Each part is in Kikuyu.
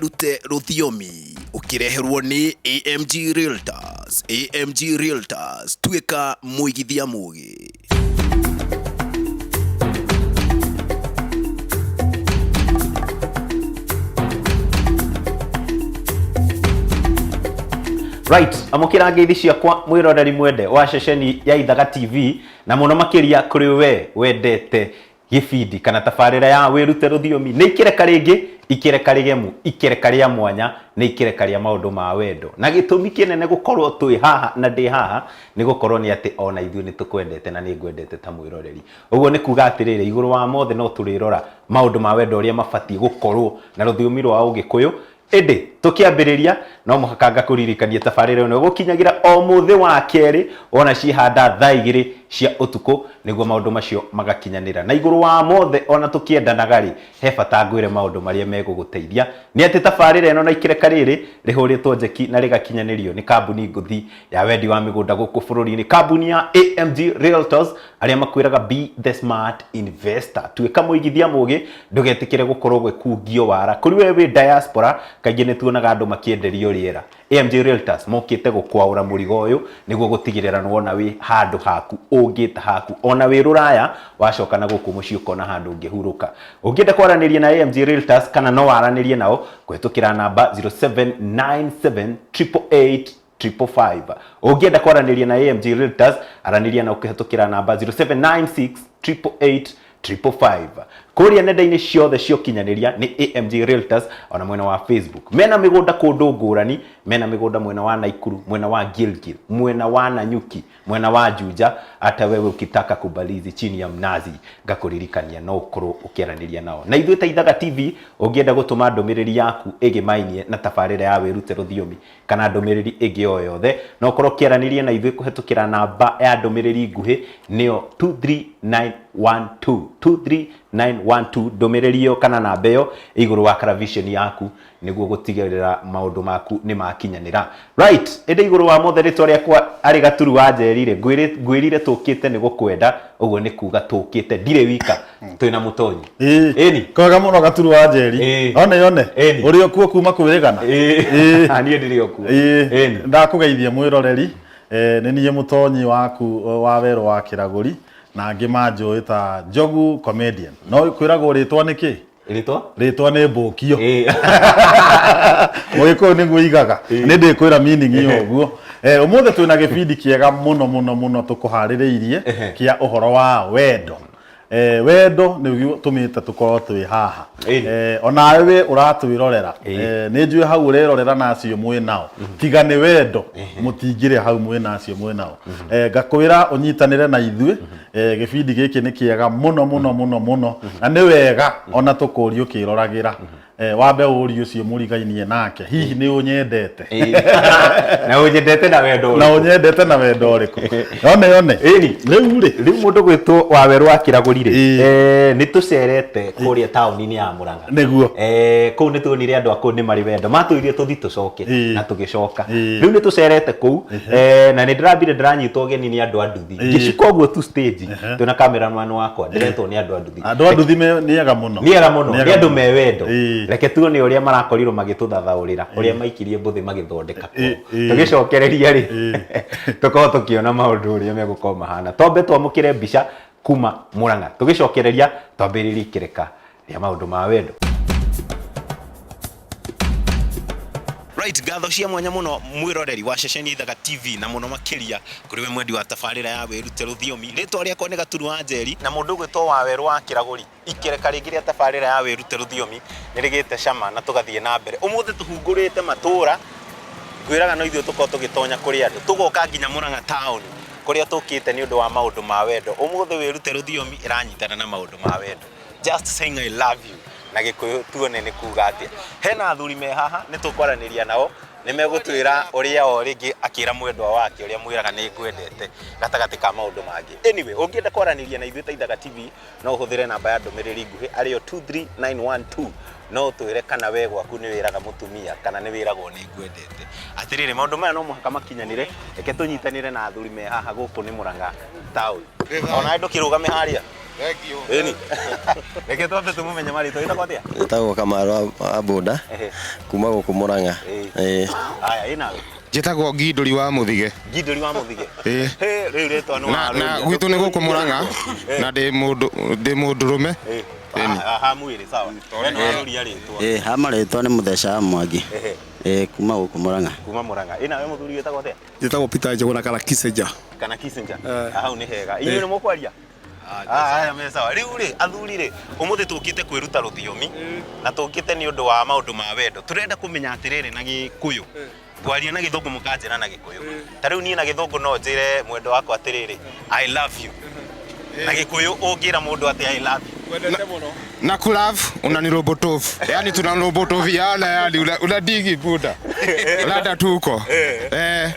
Wĩrute rũthiomi ũkĩreherwo nĩ AMG Realtors. AMG Realtors, tuĩka mũigithia mũgĩ. Right, amũkĩra ngeithi ciakwa mwĩroreri mwende wa ceceni ya Ithaga TV na mũno makĩria kũrĩ we wendete gĩbindi kana tabarĩra ya wĩrute rũthiomi nĩ ikereka rĩngĩ ikereka rĩgemu ikereka rĩa mwanya nĩ ikereka rĩa maũndũ ma wendo na gĩtũmi kĩnene gũkorwo twĩ haha na ndĩ haha nĩ gũkorwo nĩ atĩ ona ithuĩ nĩ tũkwendete na nĩ ngwendete ta mwĩroreri ũguo nĩ kuga atĩrĩrĩ igũrũ wa mothe no tũrĩrora maũndũ ma wendo ũrĩa mabatiĩ gũkorwo na rũthiomi rwa ũgĩkũyũ Ĩndĩ, tũkĩambĩrĩria, no mũhaka ngakũririkania tabarĩra ĩno ĩgũkinyagĩra o mũthĩ wa kerĩ wona ciĩhanda thaa igĩrĩ cia ũtukũ nĩguo maũndũ macio magakinyanĩra. Na igũrũ wa mothe ona tũkĩendanaga-rĩ, he bata ngwĩre maũndũ marĩa megũgũteithia. Nĩ atĩ tabarĩra ĩno na ikereka rĩrĩ rĩhũrĩtwo njeki na rĩgakinyanĩrio nĩ kambuni ngũthi ya wendi wa mĩgũnda gũkũ bũrũri-inĩ, kambuni ya AMG Realtors, arĩa makwĩraga be the smart investor. Tuĩka mũigithia mũgĩ, ndũgetĩkĩre gũkorwo gwĩkungio wara. Kũrĩ we wĩ diaspora, kaingĩ nĩ tuonaga andũ makĩenderio rĩera. AMG Realtors mokĩte gũkwaũra mũrigo ũyũ nĩguo gũtigĩrĩra nĩ wona wĩ handũ haku ũngĩta haku. Ona wĩ rũraya, wacoka na gũkũ mũciĩ ũkona handũ ũngĩhurũka. Ũngĩenda kwaranĩria na AMG Realtors kana no waranĩrie nao kũhĩtũkĩra namba 0797 888 555. Ũngĩenda kwaranĩria na AMG Realtors, aranĩria nao ũkĩhĩtũkĩra namba 0796 888 555. Kũrĩa nenda-inĩ ciothe cia ũkinyanĩria nĩ AMG Realtors, ona mwena wa Facebook. Mena mĩgũnda kũndũ ngũrani, mena mĩgũnda mwena wa Naikuru, mwena wa Gilgil, mwena wa Nanyuki, mwena wa Juja, hata wewe ukitaka kubalizi chini ya mnazi, ngakũririkania no ũkorwo ũkĩaranĩria nao. Na ithuĩ ta Ithaga TV, ũngĩenda gũtũma ndũmĩrĩri yaku ĩgĩmainie na tabarĩra ya wĩrute rũthiomi kana ndũmĩrĩri ĩngĩ o yothe, no ũkorwo ũkĩaranĩria na ithuĩ kũhetũkĩra namba ya ndũmĩrĩri nguhĩ nĩyo 23912 23912. Ndũmĩrĩri ĩyo kana namba ĩyo ĩ igũrũ wa karaviceni yaku nĩguo gũtigĩrĩra maũndũ maku nĩ makinyanĩra. Right, ĩndĩ igũrũ wa mothe rĩtwa rĩakwa arĩ Gaturu wa Njeri rĩ, ngwĩrire tũkĩte nĩ gũkwenda, ũguo nĩ kuga tũkĩte ndirĩ wika, twĩna Mũtonyi. Ĩĩ. Ĩni. Kwega mũno Gaturu wa Njeri. Ĩĩ. One one. Ĩni. Ũrĩ o kuo kuma kwĩrĩgana. Ĩĩ. Niĩ ndirĩ o kuo. Ĩĩ. Ĩni. Ndakũgeithia mwĩroreri. Eh, nĩ niĩ Mũtonyi waku wa werũ wa Kĩragũri na angĩ manjũĩ ta Njogu Comedian. No kwĩragwo rĩtwa nĩ kĩ? Rĩtwa? Rĩtwa nĩ Mbũkio. Ĩĩ. Mũgĩkũyũ nĩguo igaga. Nĩ ndĩkwĩra meaning ĩyo ũguo. Eh, ũmũthĩ twĩna gĩbindi kĩega mũno mũno mũno tũkũharĩrĩirie kĩa ũhoro wa wendo. Eh, wendo nĩguo ũtũmĩte tũkorwo twĩ haha. Ĩni. Eh, onawe we ũratwĩrorera. Ĩĩ. Eh, nĩ njũĩ hau ũrerorera na acio mwĩ nao. Tiga nĩ wendo mũtingĩrĩ hau mwĩ na acio mwĩ nao. Eh, ngakwĩra ũnyitanĩre na ithuĩ. Eh, gĩbindi gĩkĩ nĩ kĩega mũno mũno mũno mũno na nĩ wega ona tũkũria ũkĩroragĩra. Eh, wambe ũrie ũcio mũrigainie nake, hihi nĩ ũnyendete? Na ũnyendete na wendo Na ũrĩkũ? ũnyendete na wendo ũrĩkũ? One one. Ĩni. Rĩu rĩ. Rĩu mũndũ gwĩtwo Wawerũ wa Kĩragũri rĩ, Ĩĩ. nĩ tũcerete kũrĩa taũni-inĩ ya Mũrang'a. Nĩguo. Kũu nĩ tuonire andũ a kũu nĩ marĩ wendo. Matwĩrire tũthiĩ tũcoke Ĩĩ. na tũgĩcoka. Ĩĩ. Rĩu nĩ tũcerete kũu, na nĩ ndĩrambire ndĩranyitwo ũgeni nĩ andũ a nduthi. Ĩĩ. Ngĩcuka ũguo tu stage, twĩna cameraman wakwa, ndĩretwo nĩ andũ a nduthi. Andũ a nduthi nĩ ega mũno. Nĩ ega mũno, Nĩ nĩ ega andũ mũno. me wendo. Ĩĩ. Reke tuone ũrĩa marakorirwo magĩtũthathaũrĩra, ũrĩa maikirie mbũthĩ magĩthondeka kwao. Ĩĩ, ĩĩ. Tũgĩcokereria rĩ, Ĩĩ. tũkorwo tũkĩona maũndũ ũrĩa megũkorwo mahana. Twambe twamũkĩre mbica kuma Mũrang'a. Tũgĩcokereria twambĩrĩrie ikereka rĩa maũndũ ma wendo. Right, ngatho cia mwanya mũno mwĩroreri wa ceceni Ithaga TV na mũno makĩria kũrĩ we mwendi wa tabarĩra ya wĩrute rũthiomi. Rĩtwa rĩakwa nĩ Gaturu wa Njeri na mũndũ ũgwĩtwo Wawerũ wa Kĩragũri. Ikereka rĩngĩ rĩa tabarĩra ya wĩrute rũthiomi nĩ rĩgĩte cama na tũgathiĩ na mbere. Ũmũthĩ tũhungũrĩte matũra, ngwĩraga no ithuĩ tũkorwo tũgĩtonya kũrĩ andũ. Tũgoka nginya Mũrang'a town kũrĩa tũkĩte nĩ ũndũ wa maũndũ ma wendo. Ũmũthĩ wĩrute rũthiomi ĩranyitana na maũndũ ma wendo. Just saying I love you na Gĩkũyũ tuone nĩ kuga atĩa. Hena athuri me haha nĩ tũkwaranĩria nao, nĩ megũtwĩra ũrĩa o rĩngĩ akĩra mwendwa wake ũrĩa mwĩraga nĩ ngwendete gatagatĩ ka maũndũ mangĩ. Anyway, ũngĩenda kwaranĩria na ithuĩ ta Ithaga TV no ũhũthĩre namba ya ndũmĩrĩri nguhĩ arĩyo 23912 no ũtwĩre kana we gwaku nĩ wĩraga mũtumia kana nĩ wĩragwo nĩ ngwendete. Atĩrĩrĩ, maũndũ maya no mũhaka makinyanĩre, reke tũnyitanĩre na athuri me haha gũkũ nĩ Mũrang'a town. Onawe ndũkĩrũgame harĩa. Ĩni. Reke twambe tũmũmenye marĩtwa. Wĩtagwo atĩa? Ĩtagwo Kamaru wa Boda kuma gũkũ Murang'a. Ĩĩ. Haya, ĩ nawe? Njĩtagwo Ngindũri wa Mũthige. Ngindũri wa Mũthige. Ĩĩ. Hĩ, rĩu rĩtwa nĩ Na, na gwitũ nĩ gũkũ Murang'a na ndĩ mũndũ ndĩ mũndũrũme. Ĩni. Ha mwĩrĩ sawa. We nĩ warũria rĩtwa. Ĩĩ, ha marĩtwa nĩ Mũtheca wa Mwangi. Ĩĩ, kuma gũkũ Murang'a. Kuma Murang'a. Ĩ nawe mũthuri wĩtagwo atĩa? Njĩtagwo Peter Njuguna kana Kissinger. Kana Kissinger. Hau nĩ hega. Inyuĩ nĩ mũkwaria? Haya me sawa. Rĩu rĩ, athuri rĩ, ũmũthĩ tũkĩte kwĩruta rũthiomi na tũkĩte nĩ ũndũ wa maũndũ ma wendo. Tũrenda kũmenya atĩrĩrĩ na Gĩkũyũ. Ngwaria na Gĩthũngũ mũkanjĩra na Gĩkũyũ. Ta rĩu niĩ na Gĩthũngũ no njĩre mwendwa wakwa atĩrĩrĩ, I love you. Na Gĩkũyũ ũngĩra mũndũ atĩ I love you. Na kulove unanirobotofu. Yaani tunarobotofiana yani unadigi buda. Lada tuko. Eh.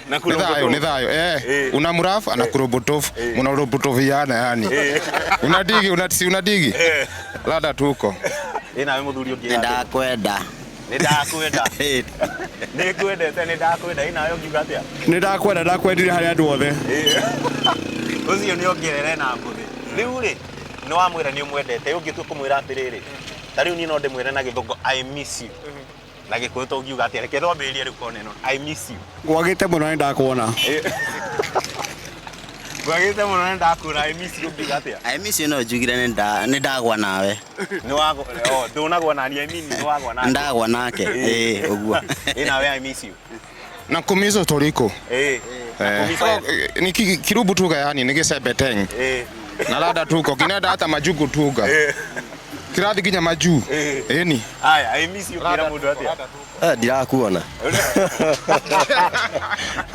Na Nĩ thayũ, nĩ thayũ. Eh. Unamurafu anakurobotofu. Munarobotofiana yani. Unadigi, si unadigi. Lada tuko. Ĩ nawe mũthuri ũngĩra Nĩ ndakwenda. Nĩ ndakwenda. Nĩ ngwendete, nĩ ndakwenda. Ĩ nawe ũngiuga atĩa? Nĩ ndakwenda, ndakwendire harĩ andũ othe. Ũcio nĩ ongerere na mbũthĩ. Rĩu rĩ, nĩ wamwĩra nĩ ũmwendete, ũngĩtua kũmwĩra atĩrĩrĩ, ta rĩu niĩ no ndĩmwĩre na Gĩthũngũ I miss you. Na Gĩkũyũ tũngiuga atĩa? Reke twambĩrĩrie rĩu kona ĩno. I miss you. Ngwagĩte mũno nĩ ndakuona. Ngwagĩte mũno nĩ ndakuona. I miss you ũngiuga atĩa? I miss you no njugire nĩ ndagwa nawe. Nĩ wagwa, oh, ndũnagwa nani, I mean nĩ wagwa nake. Ndagwa nake. Ĩĩ, ũguo. Ĩ nawe I miss you. Na kumizo toriko. Ĩ. Eh. Ni kirubu tuga yani ni gĩcembeteng. Na lada tuko kinenda hata majugu tuga. Kirathi nginya majuu. Ĩni. Haya, I miss you ũngĩra mũndũ atĩa? Ndirakuona.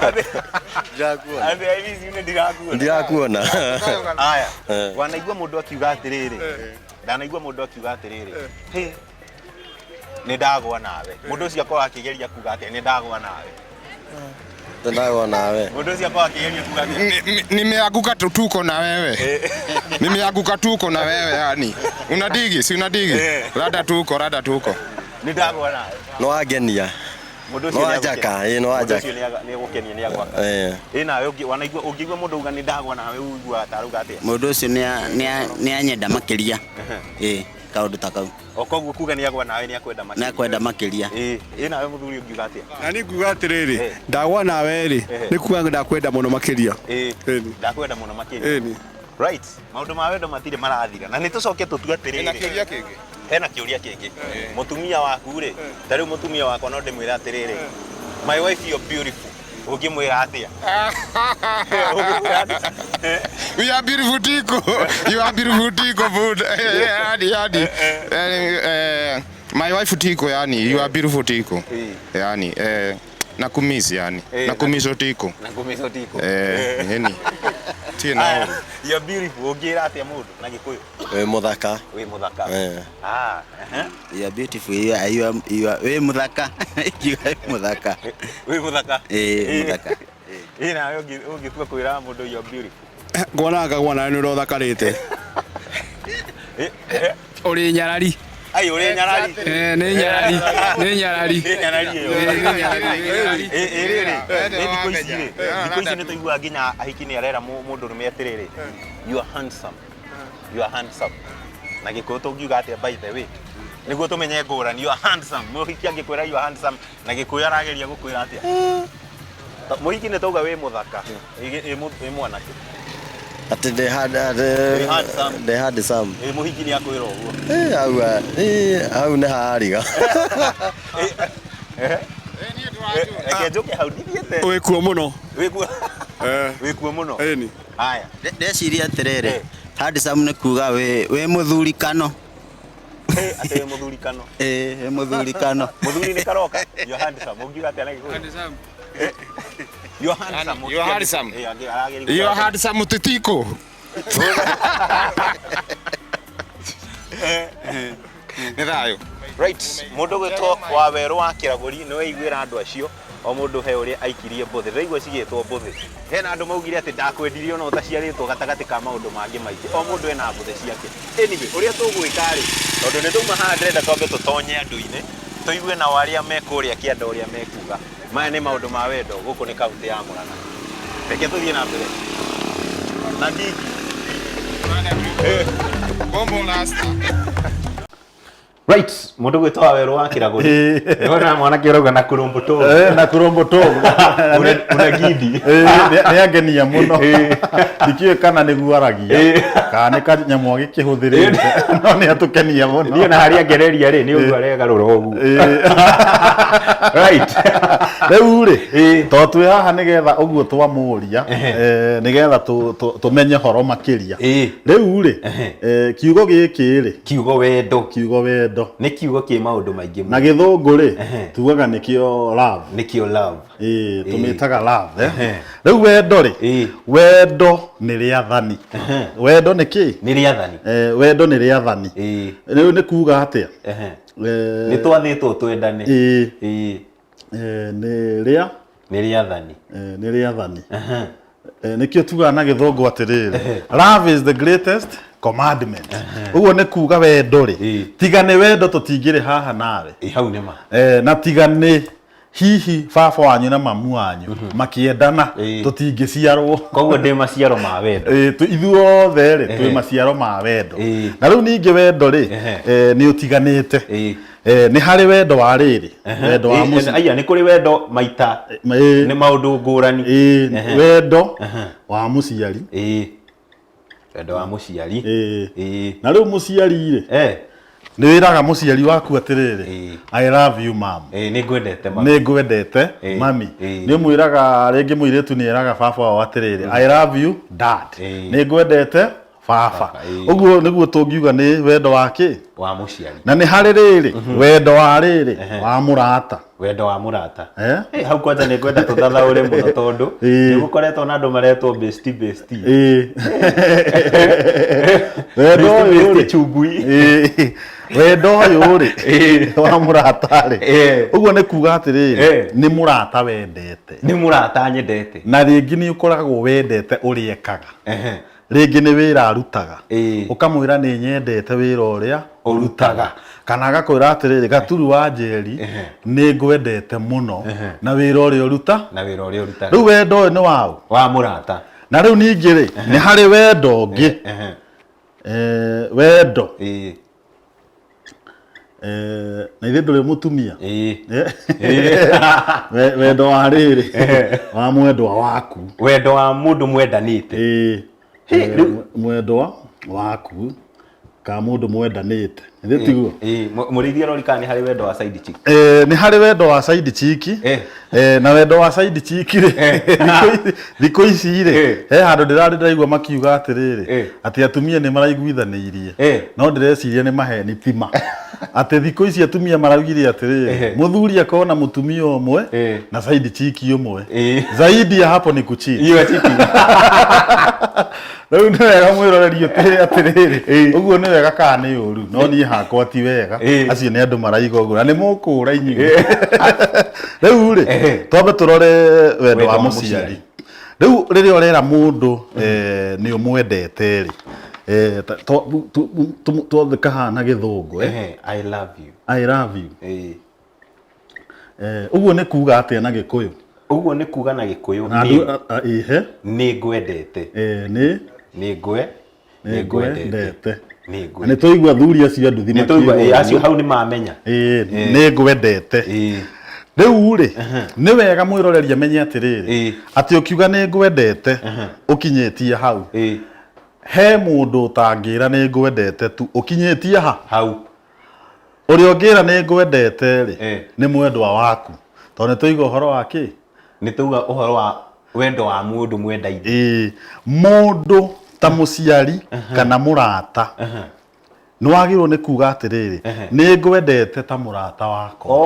Atĩ I miss you nĩ ndirakuona. Ndirakuona. Haya, wanaigua mũndũ akiuga atĩrĩrĩ, ndanaigua mũndũ akiuga atĩrĩrĩ, hĩ, nĩ ndagwa nawe. Mũndũ ũcio akorwo akĩgeria kuga atĩa, nĩ ndagwa nawe. Ndagwa nawe. Mũndũ ũcio akorwo akĩgeria kuga atĩa? Nimeanguka tuko na wewe. Nimeanguka tuko na wewe yani. Unadigi, si unadigi? Rada tuko, rada tuko. Nĩ ndagwa nawe. No wangenia. Mũndũ ũcio No wanjaka, ĩĩ no Mũndũ wanjaka. ũcio nĩ egũkenia nĩ agwaka. Ĩ nawe wanaigua ũngĩigua mũndũ auga nĩ ndagwa nawe ũiguaga ta arauga atĩa? Mũndũ ũcio nĩ anyenda makĩria. Ĩĩ, kaũndũ ta kau. O koguo kuga nĩ agwa nawe nĩ akwenda makĩria. Nĩ akwenda makĩria. Ĩĩ, ĩ nawe mũthuri ũngiuga atĩa? Na niĩ nguga atĩrĩrĩ, ndagwa nawe rĩ, nĩ kuga ndakwenda mũno makĩria. Ĩĩ, ndakwenda mũno makĩria. Ĩni. Right, maũndũ ma wendo matirĩ marathira na nĩ tũcoke tũtue atĩrĩrĩ. Hena kĩũria kĩngĩ? Hena kĩũria kĩngĩ. Mũtumia waku rĩ, ta rĩu mũtumia wakwa no ndĩmwĩre atĩrĩrĩ, my wife you're beautiful. Ũngĩmwĩra atĩa? Ũngĩmwĩra atĩa? We are beautiful tiko. You are beautiful tiko food. Yani yani. My wife tiko yani you are beautiful tiko. Yani nakumiss yani. Nakumiss tiko. Nakumiss tiko. Yani. Tina. You are beautiful. Ũngĩra atĩa mũndũ na Gĩkũyũ? Wĩ mũthaka. Wĩ mũthaka. Ah, You are beautiful. You are, you are, you are, wĩ mũthaka. Ingiuga wĩ mũthaka. Wĩ mũthaka. Ĩĩ, mũthaka. Ĩ nawe ũngĩtua kwĩra mũndũ you are beautiful. Ngona ngagwa nawe nĩ ũrĩa ũthakarĩte. Ũrĩ nyarari. Ai, ũrĩ nyarari. Nĩ nyarari. Nĩ nyarari. Nĩ nyarari ĩyo. Nĩ nyarari. Ĩ rĩrĩ, nĩ thikũ ici rĩ, thikũ ici nĩ tũiguaga nginya ahiki nĩ arera mũndũrũme atĩrĩrĩ, you are handsome. You are handsome. Na Gĩkũyũ tũngiuga atĩa by the way? Nĩguo tũmenye ngũrani, you are handsome. Mũhiki angĩkwĩra you are handsome, na Gĩkũyũ arageria gũkwĩra atĩa? Mũhiki nĩ tauga wĩ mũthaka, ĩ mwanake. Atĩ ndĩ handsome. Ndĩ handsome. Ĩ mũhiki nĩ akwĩra ũguo. Hau hau nĩ harariga. Reke njũke hau ndithiĩte. Wĩkuo mũno. Wĩkuo. Wĩkuo mũno. Ĩni. Haya. Ndeciria atĩrĩrĩ, handsome nĩ kuga wĩ mũthurikano. Atĩ wĩ mũthurikano. Ĩĩ, wĩ mũthurikano. Mũthuri nĩ karoka. You are handsome. Ũngiuga atĩa na Gĩkũyũ? Handsome. You are handsome. You are handsome. Ĩĩ, You are handsome titiko. Nĩ thayũ. Right, mũndũ gwĩtwo wa werũ wa kĩragũri nĩ weiguĩra andũ acio o mũndũ he ũrĩa aikirie mbũthĩ. Ndĩraigua cigĩtwo mbũthĩ. Hena andũ maugire atĩ ndakwendirie ona ũtaciarĩtwo gatagatĩ ka maũndũ mangĩ maingĩ. O mũndũ ena mbũthĩ ciake. Anyway, ũrĩa tũgwĩka rĩ, tondũ nĩ twauma haha ndĩrenda twambe tũtonye andũ-inĩ, tũigue nao arĩa me kũrĩa kĩanda ũrĩa mekuga. Maya nĩ maũndũ ma wendo, gũkũ nĩ kaunti ya Murang'a. Reke tũthiĩ na mbere. Na ndigi. Achana tu. Bombo lasta. Right, mundu gwitwo Waweru wa Kiraguri. Nona mwanake urauga na kurumbutu. Na kurumbutu. Una gidi. Nĩ angenia mũno. Ndikĩũĩ kana nĩguo aragia kana nĩ kanyamũ agĩkĩhũthĩrĩte, no nĩ atũkenia mũno. Niĩ ona harĩa ngereria rĩ, nĩ ũguo aregarũra ũguo. Right. Rĩu rĩ, to twĩ haha nĩgetha ũguo twamũria, nĩgetha tũmenye horo makĩria. Rĩu rĩ, kiugo gĩkĩ rĩ, kiugo wendo, kiugo wendo nĩ kiugo kĩ maũndũ maingĩ na gĩthũngũ rĩ, tugaga nĩkĩo love. Nĩkĩo love. Ĩĩ, tũmĩtaga love. Rĩu wendo rĩ, wendo nĩ rĩathani. Wendo nĩ kĩ? Nĩ rĩathani. Wendo nĩ rĩathani. Rĩu nĩ kuga atĩa? Nĩ twathĩtwo twendane. Ĩĩ. Nĩ rĩa nĩ rĩathani. Nĩ rĩathani. Nĩkĩo tugaga na gĩthũngũ atĩrĩrĩ, love is the greatest commandment. Ũguo nĩ kuga wendo rĩ, tiga nĩ wendo tũtingĩrĩ haha nawe. Hau nĩ ma. Na tiga nĩ hihi baba wanyu na mamu wanyu makĩendana, tũtingĩciarwo. Koguo ndĩ maciaro ma wendo. Ithuothe rĩ, twĩ maciaro ma wendo. Na rĩu ningĩ wendo rĩ, nĩ ũtiganĩte. Nĩ harĩ wendo wa rĩrĩ, wendo wa mũciĩ. Aya, nĩ kũrĩ wendo maita nĩ maũndũ ngũrani. Wendo wa mũciari. Wendo wa mũciari. Na rĩu mũciari rĩ, nĩ wĩraga mũciari waku atĩrĩrĩ, I love you mom. Nĩ ngwendete mami. Nĩ ngwendete mami. Nĩ ũmwĩraga rĩngĩ mũirĩtu nĩ eraga baba wao atĩrĩrĩ, I love you dad. Nĩ ngwendete baba. Ũguo nĩguo tũngiuga nĩ wendo wa kĩ? Wa mũciari. Na nĩ harĩ rĩrĩ, wendo wa rĩrĩ, wa mũrata. Wendo wa mũrata. Hau kwanja nĩ ngwenda tũthathaũre mũno tondũ nĩ gũkoretwo na andũ maretwo bestie bestie. Wendo ũyũ rĩ, chungui. Wendo ũyũ rĩ, wa mũrata rĩ, ũguo nĩ kuga atĩrĩrĩ, nĩ mũrata wendete. Nĩ mũrata nyendete. Na rĩngĩ nĩ ũkoragwo wendete ũrĩa ekaga. Rĩngĩ nĩ wĩra arutaga, ũkamwĩra nĩ nyendete wĩra ũrĩa ũrutaga, kana agakwĩra atĩrĩrĩ, Gaturu wa Njeri, nĩ ngwendete mũno na wĩra ũrĩa ũruta. Na wĩra ũrĩa ũrutaga. Rĩu wendo ũyũ nĩ waũ? Wa mũrata. Na rĩu ningĩ rĩ, nĩ harĩ wendo ũngĩ. Wendo. Na ithe ndũrĩ mũtumia. Wendo wa rĩrĩ, wa mwendwa waku. Wendo wa mũndũ mwendanĩte. Mwendwa waku ka mũndũ mwendanĩte. Ithe tiguo? Mũrĩithi arori kana nĩ harĩ wendo wa side chick? Nĩ harĩ wendo wa side chick. Na wendo wa side chick rĩ, thikũ ici rĩ, he handũ ndĩrarĩ ndĩraigua makiuga atĩrĩrĩ, atĩ atumia nĩ maraiguithanĩirie, no ndĩreciria nĩ maheni tima. Atĩ thikũ ici atumia maraugire atĩrĩrĩ, mũthuri akorwo na mũtumia ũmwe na side chick ũmwe, zaidi ya hapo ni kucheat. Rĩu nĩ wega mwĩroreri ũtĩre atĩrĩrĩ, ũguo nĩ wega kana nĩ ũru, no niĩ hakwa ti wega. Acio nĩ andũ maraiga ũguo na nĩ mũkũra inyuĩ. Rĩu rĩ, twambe tũrore wendo wa mũciari. Rĩu rĩrĩa ũrera mũndũ nĩ ũmwendete rĩ, twothe kahana gĩthũngũ. I love you. I love you. Ũguo nĩ kuga atĩa na gĩkũyũ? Ũguo nĩ kuga na gĩkũyũ nĩ ngwendete. Nĩ nĩ ngwendete. Nĩ twaigua athuri acio a nduthi makiuga acio hau nĩ mamenya. Nĩ ngwendete. Rĩu rĩ, nĩ wega mwĩroreri amenye atĩrĩrĩ, atĩ ũkiuga nĩ ngwendete ũkinyĩtie hau. He mũndũ ũtangĩra nĩ ngwendete tu ũkinyĩtie ha? Hau. Ũrĩa ũngĩra nĩ ngwendete rĩ, nĩ mwendwa waku. Tondũ nĩ twaigua ũhoro wa kĩ? Nĩ twaigua ũhoro wa wendo wa mũndũ mwendaine. Mũndũ ta mũciari kana mũrata, nĩ wagĩrĩirwo nĩ kuga atĩrĩrĩ, nĩ ngwendete ta mũrata wakwa.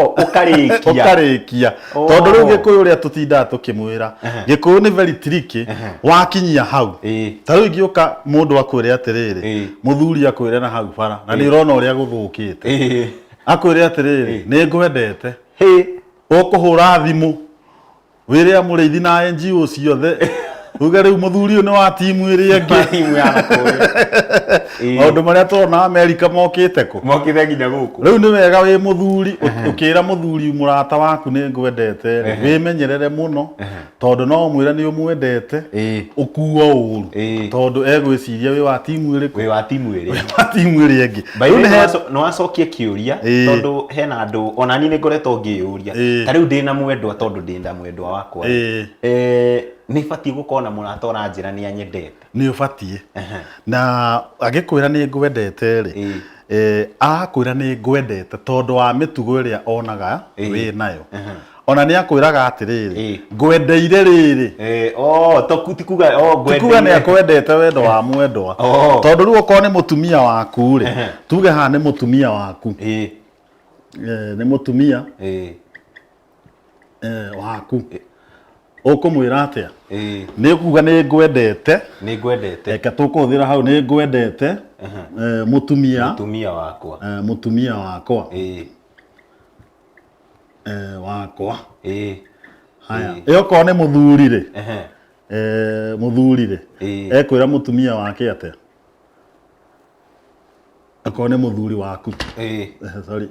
Ũkarĩkia. Ũkarĩkia. Tondũ rĩu gĩkũyũ ũrĩa tũtindaga tũkĩmwĩra, gĩkũyũ nĩ very tricky, wakinyia hau. Ta rĩu ingĩũka mũndũ akwĩre atĩrĩrĩ, mũthuri akwĩre na hau bara, na nĩ ũrona ũrĩa gũthũkĩte. Akwĩre atĩrĩrĩ, nĩ ngwendete. Ũkũhũra thimũ wĩre a Mũrĩithi na NGO ciothe Uge rĩu mũthuri ũyũ nĩ wa timu ĩrĩa ĩngĩ. Timu ya nakũrĩa. Maũndũ marĩa tũrona Amerika mokĩte kũ? Mokĩte nginya gũkũ. Rĩu nĩ wega wĩ mũthuri ũkĩra mũthuri mũrata waku nĩ ngwendete rĩ, wĩmenyerere mũno tondũ no ũmwĩre nĩ ũmwendete ũkuo ũru tondũ egwĩciria wĩ wa timu ĩrĩkũ? Wĩ wa timu ĩrĩa. Wĩ wa timu ĩrĩa ĩngĩ. By the Rĩu way, nĩ he- nĩ wacokia kĩũria Ĩĩ. tondũ hena andũ ona niĩ nĩ ngoretwo ngĩyũria ta rĩu ndĩna mwendwa tondũ ndĩna mwendwa wakwa Ĩĩ. Nĩ batiĩ gũkorwo na mũrata ũranjĩra nĩ anyendete? Nĩ ũbatiĩ, na angĩkwĩra nĩ ngwendete rĩ, arakwĩra nĩ ngwendete tondũ wa mĩtugo ĩrĩa onaga wĩ nayo. Ona nĩ akwĩraga atĩrĩrĩ, ngwendeire rĩrĩ. Ti kuga Ti kuga nĩ akwendete wendo wa mwendwa. Tondũ rĩu okorwo nĩ mũtumia waku rĩ, tuge haha nĩ mũtumia waku, nĩ mũtumia waku, ũkũmwĩra atĩa? Nĩ kuga nĩ ngwendete. Nĩ ngwendete. Reke tũkũhũthĩra hau nĩ ngwendete, mũtumia. Mũtumia wakwa. Mũtumia wakwa. Wakwa. Haya, ĩ okorwo nĩ mũthuri rĩ, mũthuri rĩ, ekwĩra mũtumia wake atĩa? Okorwo nĩ mũthuri waku. Sorry.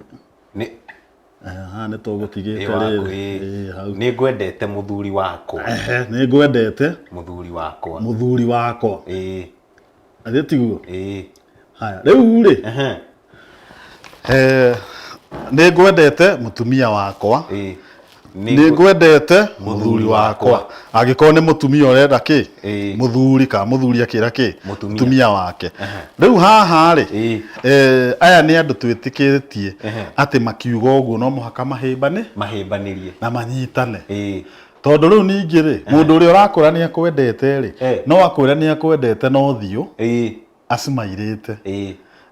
Haha nĩ tũgũtigĩte rĩrĩ. Hau. Nĩ ngwendete mũthuri wakwa. Nĩ ngwendete mũthuri wakwa. Mũthuri wakwa. Atĩ tiguo? Haya, rĩu rĩ, nĩ ngwendete mũtumia wakwa. Nĩ ngwendete mũthuri wakwa. Angĩkorwo nĩ mũtumia ũrenda kĩ? Mũthuri kana mũthuri akĩra kĩ? Mũtumia wake. Rĩu haha rĩ, aya nĩ andũ twĩtĩkĩtie atĩ makiuga ũguo no mũhaka mahĩmbane mahĩmbanĩrie na manyitane. Tondũ rĩu ningĩ rĩ, mũndũ ũrĩa ũrakũra nĩ akwendete rĩ, no akwĩre nĩ akwendete na ũthiũ acimairĩte.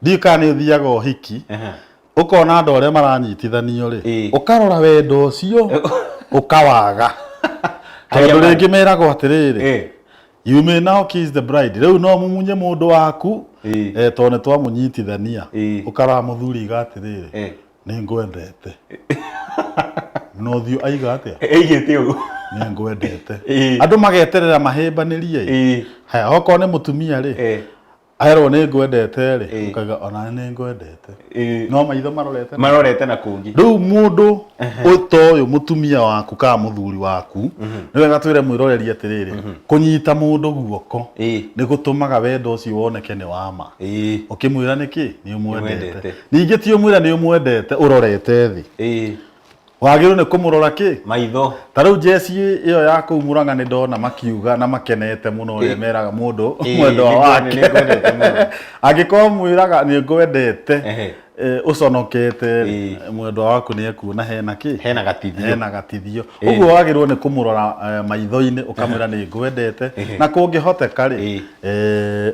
Ndiũĩ kana nĩ ũthiaga ũhiki, ũkona andũ arĩa maranyitithanio rĩ, ũkarora wendo ũcio ũkawaga. Tondũ rĩngĩ meragwo atĩrĩrĩ, you may now kiss the bride. Rĩu no mumunye mũndũ waku, tondũ nĩ twamũnyitithania. Ũkarora mũthuri iga atĩrĩrĩ, nĩ ngwendete. Na ũthiũ aiga atĩa? Aigĩte ũguo. Nĩ ngwendete. Andũ mageterera mahĩmbanĩrie. Haya, okorwo nĩ mũtumia rĩ, aherwo nĩ ngwendete rĩ, ũkauga ona nĩ ngwendete. No maitho marorete marorete na kũngĩ. Rĩu mũndũ ta ũyũ mũtumia waku kana mũthuri waku, nĩ wega twĩre mwĩroreri atĩrĩrĩ, kũnyita mũndũ guoko nĩ gũtũmaga wendo ũcio woneke nĩ wa ma. Ũkĩmwĩra nĩkĩ? Nĩ ũmwendete. Ningĩ ti ũmwĩra nĩ ũmwendete ũrorete thĩ. Wagĩrĩirwo nĩ kũmũrora kĩ? Maitho. Ta rĩu jeci ĩyo ya kũu Murang'a nĩ ndona makiuga na makenete mũno ũrĩa meraga mũndũ mwendwa wake. Angĩkorwo mwĩraga nĩ ngwendete ũconokete rĩ, mwendwa waku nĩ ekuona hena kĩ? Hena gatithio. Hena gatithio. Ũguo wagĩrĩirwo nĩ kũmũrora maitho-inĩ ũkamwĩra nĩ ngwendete, na kũngĩhoteka rĩ,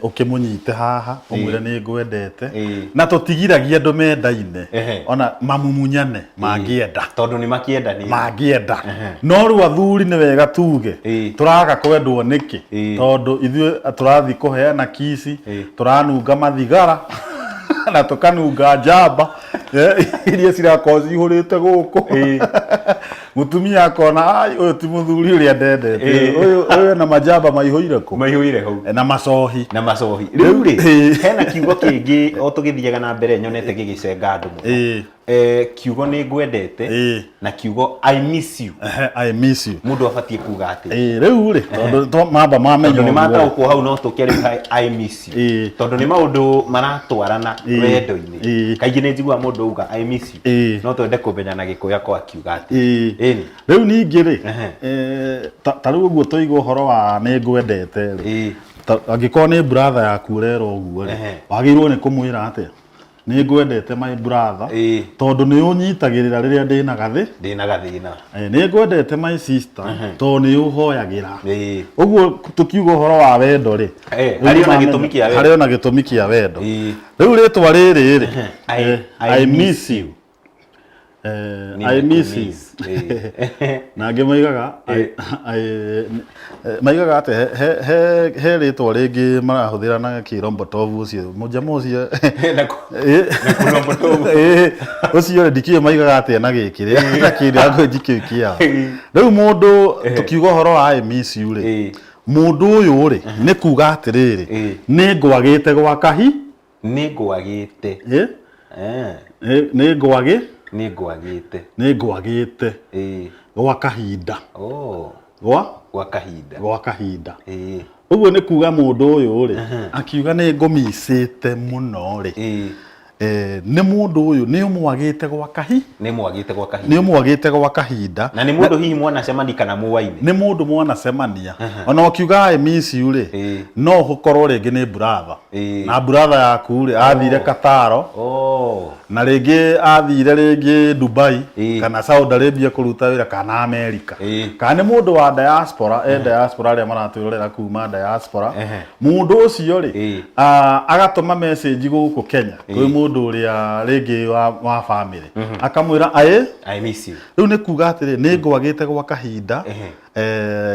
ũkĩmũnyite haha ũmwĩre nĩ ngwendete, na tũtigiragia andũ mendaine ona mamumunyane mangĩenda, tondũ nĩ makĩendanĩte, mangĩenda. No rĩu athuri nĩ wega tuge tũraga kwendwo nĩkĩ? Tondũ ithuĩ tũrathiĩ kũheana kici, tũranunga mathigara na tũkanunga njamba iria cirakorwo cihũrĩte gũkũ. Mũtumia akona, ai, ũyũ ti mũthuri ũrĩa ndendete, ũyũ na majamba maihũire kũ? Maihũire hau. Na macohi. Na macohi. Rĩu rĩ, hena kiugo kĩngĩ o tũgĩthiaga na mbere nyonete gĩgĩcenga andũ mũno. Kiugo nĩ ngwendete na kiugo I miss you. I miss you. Mũndũ abatiĩ kuga atĩ. Rĩu rĩ, tondũ mamba mamenya Tondũ nĩ ũguo. mataũkwo hau no tũke rĩu I miss you. Tondũ nĩ maũndũ maratwarana wendo-inĩ. Kaingĩ nĩ njiguaga mũndũ auga I miss you. No twende kũmenya na Gĩkũyũ akorwo akiuga atĩ. Rĩu ningĩ rĩ, ta rĩu ũguo tũiga ũhoro wa nĩ ngwendete rĩ, angĩkorwo nĩ brother yaku ũrerwo ũguo rĩ, wagĩrĩirwo nĩ kũmwĩra atĩa? Nĩ ngwendete my brother, tondũ nĩ ũnyitagĩrĩra rĩrĩa ndĩna gathĩ. Ndĩna gathĩna. Nĩ ngwendete my sister, tondũ nĩ ũhoyagĩra. Ũguo tũkiuga ũhoro wa wendo rĩ, Harĩ ona gĩtũmi kĩa wendo. Harĩ ona gĩtũmi kĩa wendo. Rĩu rĩtwa rĩrĩ rĩ, I miss you. I miss you. Na angĩ maigaga maigaga atĩ he rĩtwa rĩngĩ marahũthĩra na kĩrombotovu ũcio mũjama ũcio ũcio rĩ, ndikĩũĩ maigaga atĩa na gĩkĩ na kĩrĩa language kĩu kĩao. Rĩu mũndũ tũkiuga ũhoro wa I miss you rĩ, Mũndũ ũyũ rĩ, nĩ kuga atĩrĩrĩ, nĩ ngwagĩte gwa kahi. Nĩ ngwagĩte. Ĩ? Ĩ, nĩ ngwagĩ Nĩ ngwagĩte. Nĩ ngwagĩte Ĩ. gwa kahinda. Oh. Gwa Gwa kahinda. Gwa kahinda. Ĩ. Ũguo nĩ kuga mũndũ ũyũ rĩ, akiuga nĩ ngũmicĩte mũno rĩ, nĩ mũndũ ũyũ nĩ ũmwagĩte gwa kahi Nĩ mwagĩte gwa kahinda. Nĩ ũmwagĩte gwa kahinda. Na nĩ mũndũ hihi mwanacemania kana muwaine? Nĩ mũndũ mwanacemania. Ona ũkiuga I miss you rĩ, no ũkorwo rĩngĩ nĩ brother, na brother yaku rĩ, athire Kataro, na rĩngĩ athire rĩngĩ Dubai kana Saudi Arabia kũruta wĩra, kana America, kana nĩ mũndũ wa diaspora, diaspora arĩa maratwĩrorera kuma diaspora. Mũndũ ũcio rĩ, agatũma message gũkũ Kenya kwĩ mũndũ ũrĩa rĩngĩ wa family, akamwĩra aĩ I miss you. Rĩu nĩ kuga atĩrĩ, nĩ ngwagĩte gwa kahinda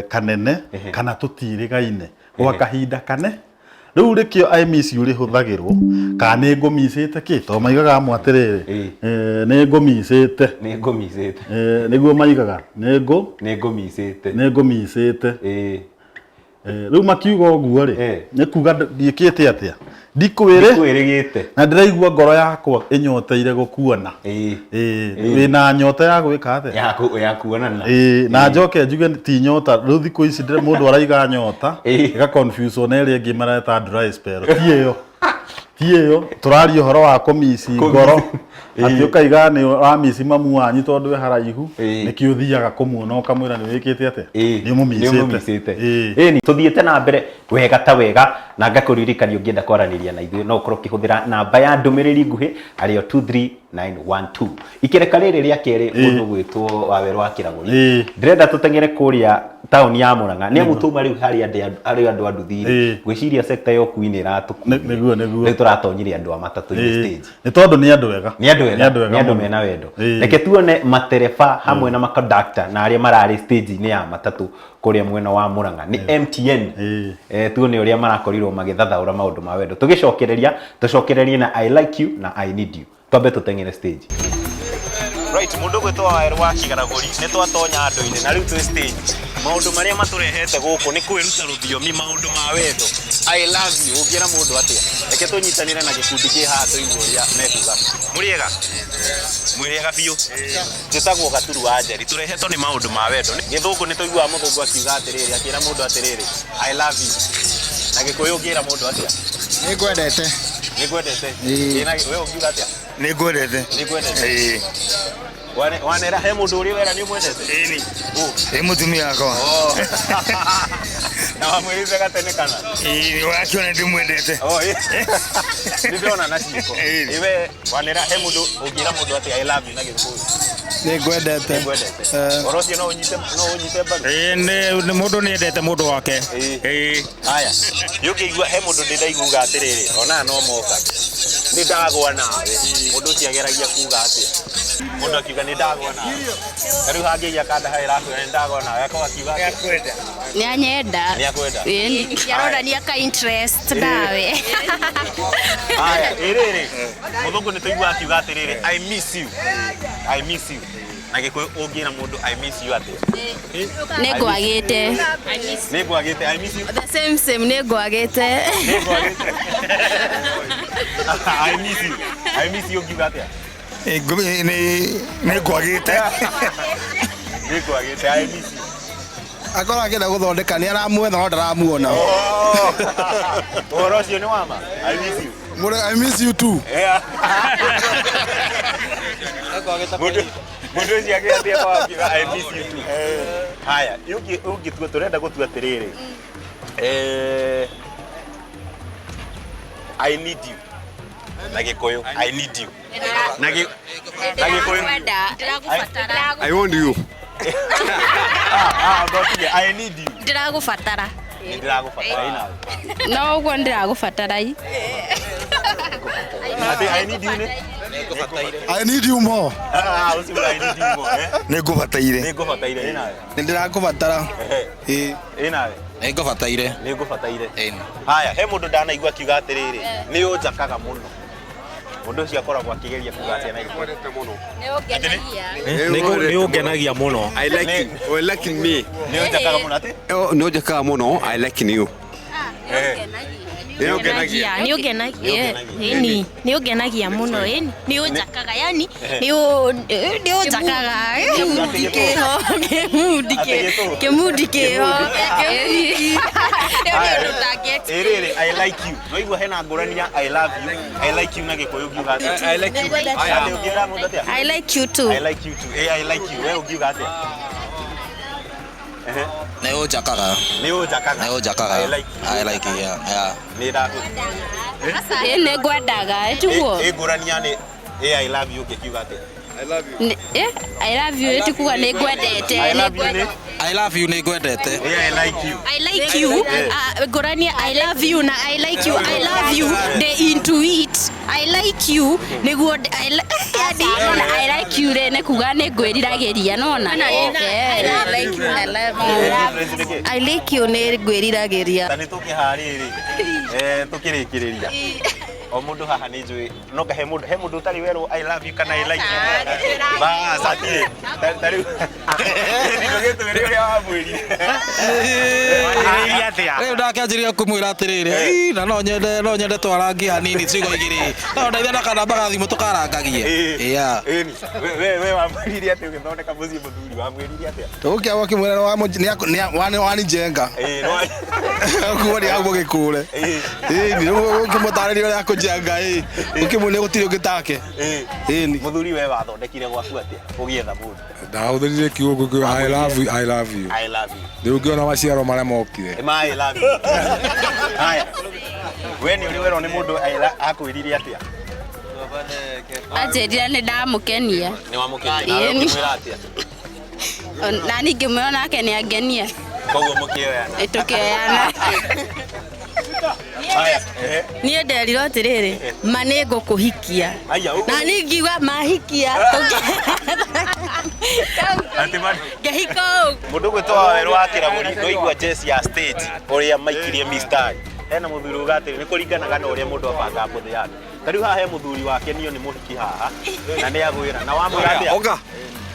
kanene, kana tũtirĩgaine gwa kahinda kane. Rĩu rĩkĩo I miss you rĩhũthagĩrwo, kana nĩ ngũmicĩte kĩ, tondũ maigaga amwe atĩrĩrĩ, nĩ ngũmicĩte. Nĩ ngũmicĩte. Nĩguo maigaga nĩ ngũ Nĩ ngũmicĩte. Nĩ ngũmicĩte. Rĩu makiuga ũguo rĩ, nĩ kuga ndiĩkĩte atĩa, ndikwĩrĩ Ndikwĩrĩgĩte. Na ndĩraigua ngoro yakwa ĩnyoteire gũkuona. Wĩna nyota ya gwĩka atĩa? Ya kuonana. Ĩĩ, na njoke njuge ti nyota. Rĩu thikũ ici mũndũ araiga nyota ĩga confuse na ĩrĩa ĩngĩ mareta dry spell. Ti ĩyo, ti ĩyo. Tũraria ũhoro wa kũmici ngoro, atĩ ũkaiga nĩ ũramici mamu wanyu tondũ e haraihu, nĩkĩo ũthiaga kũmuona ũkamwĩra nĩ wĩkĩte atĩa, nĩ ũmũmicĩte. Ĩni tũthiĩte na mbere wega ta wega, na ngakũririkania ũngĩenda kwaranĩria na ithuĩ no ũkorwo ũkĩhũthĩra namba ya ndũmĩrĩri nguhĩ arĩyo 23912. Ikereka rĩrĩ rĩa kerĩ, mũndũ gwĩtwo Wawerũ wa Kĩragũri, ndĩrenda tũteng'ere kũrĩa taũni ya Murang'a, nĩ amu tuma rĩu harĩ andũ a nduthi rĩ, ngwĩciria sector ya ũkui nĩ ĩratũkuire. Nĩguo, nĩguo. Rĩu tũratonyire andũ a matatũ-inĩ stage. Nĩ tondũ nĩ andũ ega. Nĩ andũ ega. Nĩ andũ ega Nĩ andũ mũno. mena wendo. Reke tuone matereba hamwe na makondakta na arĩa mararĩ stage-inĩ ya matatũ kũrĩa mwena wa Murang'a nĩ MTN. Tuone ũrĩa marakorirwo magĩthathaũra maũndũ ma wendo. Tũgĩcokereria, tũcokererie na I like you na I need you. Twambe tũteng'ere stage. Right, mũndũ ũgwĩtwo Wawerũ wa Kĩgaragũri, nĩ twatonya andũ-inĩ na rĩu twĩ stage. Maũndũ marĩa matũrehete gũkũ nĩ kwĩruta rũthiomi, maũndũ ma wendo. I love you, ũngĩra mũndũ atĩa? Reke tũnyitanĩre na gĩkundi kĩ haha tũigue ũrĩa mekuga. Mũrĩega? Mwĩrĩega biũ? Njĩtagwo Gaturu wa Njeri, tũrehetwo nĩ maũndũ ma wendo. Gĩthũngũ nĩ tũiguaga mũthũngũ akiuga atĩrĩrĩ, akĩra mũndũ atĩrĩrĩ, I love you. Na Gĩkũyũ ũngĩra mũndũ atĩa? Nĩ ngwendete. Nĩ ngwendete. We ũngiuga atĩa? Nĩ ngwendete. Nĩ ngwendete. Wanera he mũndũ ũrĩa wera nĩ ũmwendete? Ĩni. Ĩ mũtumia wakwa. Na wamwĩrĩte gatene kana? Ĩĩ, wakiona ndĩmwendete. Nĩ ndĩrona na ciĩko. Ĩ we wanera he mũndũ ũngĩra mũndũ atĩa I love you na Gĩkũyũ? Nĩ ngwendete. Nĩ ngwendete. Ũhoro ũcio no ũnyite mbaru? Ĩĩ, nĩ mũndũ nĩ endete mũndũ wake. Ĩĩ. Haya, nĩ ũngĩigua he mũndũ ndĩraiguaga atĩrĩrĩ, ona no moka, nĩ ndagwa nawe. Mũndũ ũcio ageragia kuga atĩa? Mũndũ akiuga nĩ ndagwa nawe, ta rĩu hangĩgia kanda harĩa ĩrakwĩra nĩ ndagwa nawe, akorwo akiuga atĩa? Nĩ anyenda. Nĩ akwenda. Ĩĩ, aronania ka interest nawe. Haya, ĩrĩrĩ, mũthũngũ nĩ tũiguaga akiuga atĩrĩrĩ, I miss you, I miss you. Na Gĩkũyũ ũngĩra mũndũ I miss you atĩa? Nĩ ngwagĩte. Nĩ ngwagĩte. I miss you. The same same, nĩ ngwagĩte. Nĩ ngwagĩte. I miss you, I miss you ũngiuga atĩa? Nĩ ngwagĩte. Nĩ ngwagĩte. I miss you. Akorwo akĩenda gũthondeka nĩ aramwetha no ndaramuona. Ũhoro ũcio nĩ wama. I miss you. I miss you too. Mũndũ ũcio agĩathia kwa akiuga I miss you too. Haya, ũngĩtua tũrenda gũtua atĩrĩrĩ, I need you na Gĩkũyũ. I need you na Gĩkũyũ. I want you. Ah, ngotire I need you. Ndĩragũbatara. Nĩ ndĩragũbatara ĩ nawe. No ũguo ndĩragũbatara i. Atĩ I need you nĩ I need you more. Ah, ũcio I need you more, eh? Nĩ ngũbataire. Nĩ ngũbataire ĩ nawe. Nĩ ndĩrakũbatara. Ĩ nawe. Nĩ ngũbataire. Nĩ ngũbataire. Haya, he mũndũ ndanaigua akiuga atĩrĩrĩ, nĩ ũnjakaga mũno. Mũndũ ũcio akoragwo akĩgeria kuga atĩa na Gĩkũyũ? Nĩ ũngenagia mũno. I like you. I like me. Nĩ ũnjakaga mũno atĩ? Nĩ ũnjakaga mũno. I like you. Nĩ ũngenagia. Nĩ ũngenagia. Ĩni, nĩ ũngenagia mũno. Ĩni, nĩ ũnjakaga yani nĩ ũnjakaga. Kĩmundi kĩho, kĩmundi kĩho, kĩmundi kĩho. Ĩni. Rĩu nĩ ũndũ ũtangĩ Ĩ rĩrĩ I like you. Waigua hena ngũrani ya I love you. I like you na Gĩkũyũ ũngiuga atĩa? I like you. Atĩ ũngĩra mũndũ atĩa? I like you too. I like you too. Ĩ I like you. We ũngiuga atĩa? Ehe. Nĩ ũnjakaga. Nĩ ũnjakaga. Nĩ ũnjakaga. I like you. I like you, yeah. Yeah. Nĩ ndakũ. Ĩ nĩ ngwendaga, ĩ tiguo? Ĩ ngũrani ya nĩ ĩ I love you ũngĩkiuga atĩa? I love you ĩ ti kuga nĩ ngwendete. I love you nĩ I love you nĩ ngwendete. Ĩ I like you. I like you. Ngũrani ya I love you na I like you. I love you the into it. I like you nĩguo yani I like you rĩ nĩ kuga nĩ ngwĩriragĩria nona. I like you I love you. I like you nĩ ngwĩriragĩria. Ta nĩ tũkĩharĩrĩ tũkĩrĩkĩrĩria o mũndũ haha nĩ njũĩ no he mũndũ he mũndũ ũtarĩ werwo I love you kana I like you bas atirĩ ta rĩu ndũgĩtwĩre ũrĩa wamwĩrire. Wanjĩrĩirie atĩa? Rĩu ndakĩanjĩrĩria kũmwĩra atĩrĩrĩ, "Ii, na no nyende no nyende twarangie hanini ciugo igĩrĩ. No ndeithia na kanamba ga thimũ tũkarangagie." Yeah. Ĩni, we wamwĩrire atĩa ũgĩthondeka mũciĩ mũthuri wamwĩrire atĩa? Tũgũkĩa wakĩmwĩra wanijenga. Ĩĩ, no Kuo nĩ agwo gĩkũre. Ĩni, rĩu ũkĩmũtarĩria ũrĩa akũnjenga ĩ. Ũkĩmwĩra gũtirĩ ũngĩ take. Ĩni. Mũthuri we wathondekire gwaku atĩa ũgĩetha mũndũ? Ndahũthĩrire kiugo kĩu I love you, I love you. I love you. Rĩu ngĩona maciaro marĩa mokire. Ĩ ma I love you. Haya. We nĩ ũrĩ werwo nĩ mũndũ akwĩrire atĩa? Anjĩrire nĩ ndamũkenia. Nĩ wamũkenia nawe Ĩni. ũkĩmwĩra atĩa? Na niĩ ngĩmwĩra nake nĩ angenia. Koguo mũkĩoyana. Ĩ tũkĩoyana. Haya. Ehe. Niĩ nderirwo atĩrĩrĩ, ma nĩ ngũkũhikia. Aya, ũguo. Na niĩ ngiuga mahikia. Atĩ ma Ngĩhika ũguo. Mũndũ ũgwĩtwo Wawerũ wa Kĩragũri nĩwaigua jeci ya stage ũrĩa maikirie mistari. Hena mũthuri uga atĩrĩ nĩ kũringanaga na ũrĩa mũndũ abanga mbũthĩ yake. Ta rĩu haha he mũthuri wake nio nĩ mũhiki haha na nĩ agwĩra na wamwĩra atĩa? Oga.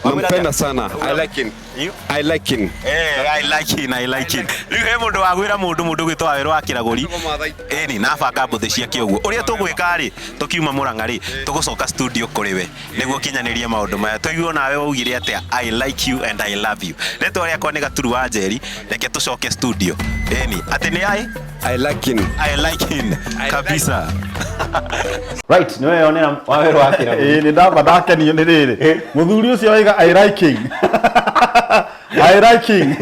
Nampenda sana. I like him. I like him. Eh, I like him, I like him. Rĩu he mũndũ wagwĩra mũndũ mũndũ ũgwĩtwo Wawerũ wa Kĩragũri. Ĩni na abanga mbũthĩ ciake ũguo. Ũrĩa tũgwĩka rĩ, tũkiuma Mũrang'a rĩ, tũgũcoka studio kũrĩ we nĩguo kinyanĩrie maũndũ maya. Tũigue nawe waugire atĩa I like you and I love you. Rĩtwa rĩakwa nĩ Gaturu wa Njeri, reke tũcoke studio. Ĩni, atĩ nĩ I? I like him. I like him. Kabisa. Right, nĩ weyonera Wawerũ wa Kĩragũri. Ĩĩ nĩ ndamba ndakenio nĩ rĩrĩ mũthuri ũcio waiga I like him. I like him.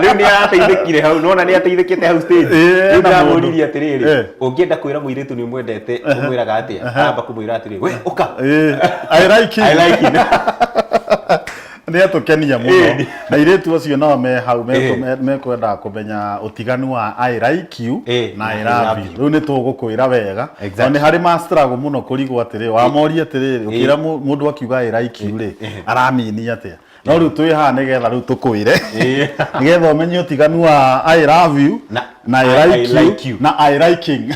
Rĩu nĩ arateithĩkire hau, nona nĩ ateithĩkĩte hau stage. Ĩĩ, Rĩu na mũndũ. ndamũririe atĩrĩrĩ, ũngĩenda kwĩra mũirĩtu nĩ ũmwendete, ũmwĩraga atĩa? Aramba kũmwĩra atĩrĩrĩ, we ũka. Ĩĩ, I like him. I like him. Nĩ atũkenia mũno na airĩtu acio nao me hau mekwendaga kũmenya ũtiganu wa I like you na I love you. Rĩu nĩ tũgũkwĩra wega. Exactly. Na nĩ harĩ ma struggle mũno kũrigwo atĩrĩ wamoria atĩrĩrĩ ũkĩra mũndũ akiuga I like you rĩ aramini atĩa. No rĩu twĩ haha nĩgetha rĩu tũkwĩre nĩgetha ũmenye ũtiganu wa I love you na I like you na I liking.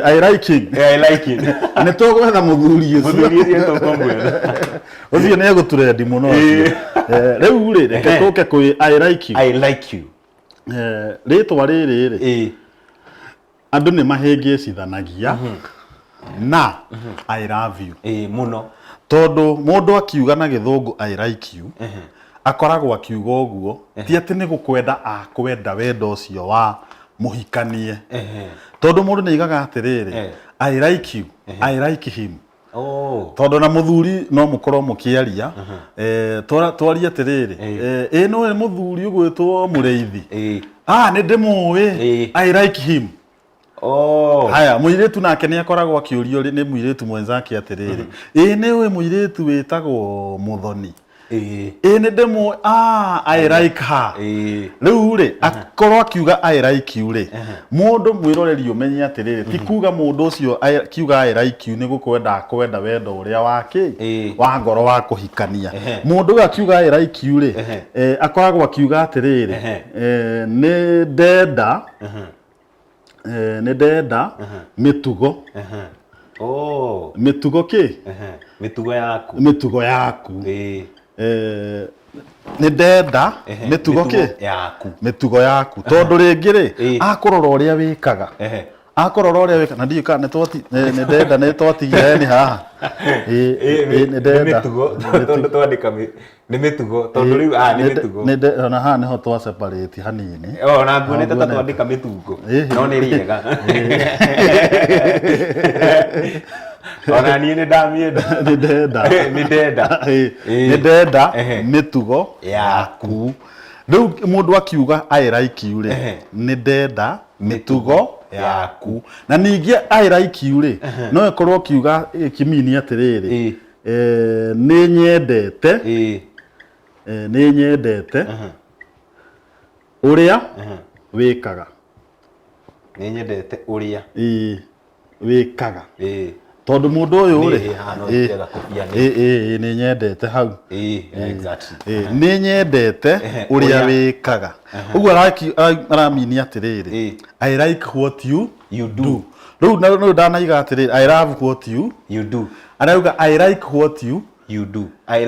I like him. I like him. Nĩ tũgwetha mũthuri ũcio. Mũthuri ũcio tũkũmwetha. Ũcio nĩ egũtũrendi mũno ũcio. Rĩu rĩ reke tũke kwĩ I like you. I like you. Rĩtwa rĩrĩ rĩ andũ nĩ mahĩngĩcithanagia na I love you. Mũno. Tondũ mũndũ akiuga na gĩthũngũ I like you akoragwo akiuga ũguo ti atĩ nĩ gũkwenda akwenda wendo ũcio wa mũhikanie tondũ mũndũ nĩ aigaga atĩrĩrĩ I like you, I like him. Tondũ na mũthuri no mũkorwo mũkĩaria twarie atĩrĩrĩ ĩ nĩwe mũthuri ũgwĩtwo mũrĩithi ah nĩ ndĩmũĩ I like him. Haya mũirĩtu nake nĩ akoragwo akĩũrio nĩ mũirĩtu mwenzake atĩrĩrĩ ĩ nĩũĩ mũirĩtu wĩtagwo Mũthoni ĩ nĩ ndĩmũĩ ah I like her. Rĩu rĩ akorwo akiuga I like you rĩ mũndũ mwĩroreri ũmenye atĩrĩrĩ ti kuga mũndũ ũcio akiuga I like you nĩ gũkwenda akwenda wendo ũrĩa wa kĩ wa ngoro wa kũhikania. Mũndũ ũyũ akiuga I like you rĩ akoragwo akiuga atĩrĩrĩ nĩ ndenda Nĩ ndenda mĩtugo. Oh. Mĩtugo kĩ? Mĩtugo yaku. Mĩtugo yaku. Nĩ ndenda mĩtugo kĩ? Yaku. Mĩtugo yaku, tondũ rĩngĩ rĩ, akũrora ũrĩa wĩkaga, akũrora ũrĩa wĩkaga, na ndiũĩ kana nĩ ndenda nĩ twatigia ni haha. Ĩ, nĩ ndenda. Mĩtugo, tondũ twandĩka nĩ mĩtugo, tondũ rĩu nĩ mĩtugo. Ona haha nĩho twa separate hanini. Ona nguonete ta twandĩka mĩtungo, no nĩ rĩega. Ona niĩ nĩ ndamĩenda. Nĩ ndenda. Nĩ ndenda. Nĩ ndenda mĩtugo yaku. Rĩu mũndũ akiuga "I like you" rĩ, nĩ ndenda mĩtugo yaku. Na ningĩ "I like you" rĩ, no ĩkorwo kiuga ĩkĩmini atĩrĩrĩ, nĩ nyendete, nĩ nyendete ũrĩa wĩkaga. Nĩ nyendete ũrĩa Ĩĩ, wĩkaga, tondũ mũndũ ũyũ rĩ, Nĩ, haha no njega kũbia nĩ. Ĩ, nĩ nyendete hau. Exactly. Nĩ nyendete ũrĩa ũrĩa. Wĩkaga ũguo aramini atĩrĩrĩ, "I like what you you do." Rĩu na rĩu ndanaiga atĩrĩrĩ, "I love what you you do." Arauga, "I like what you you do." I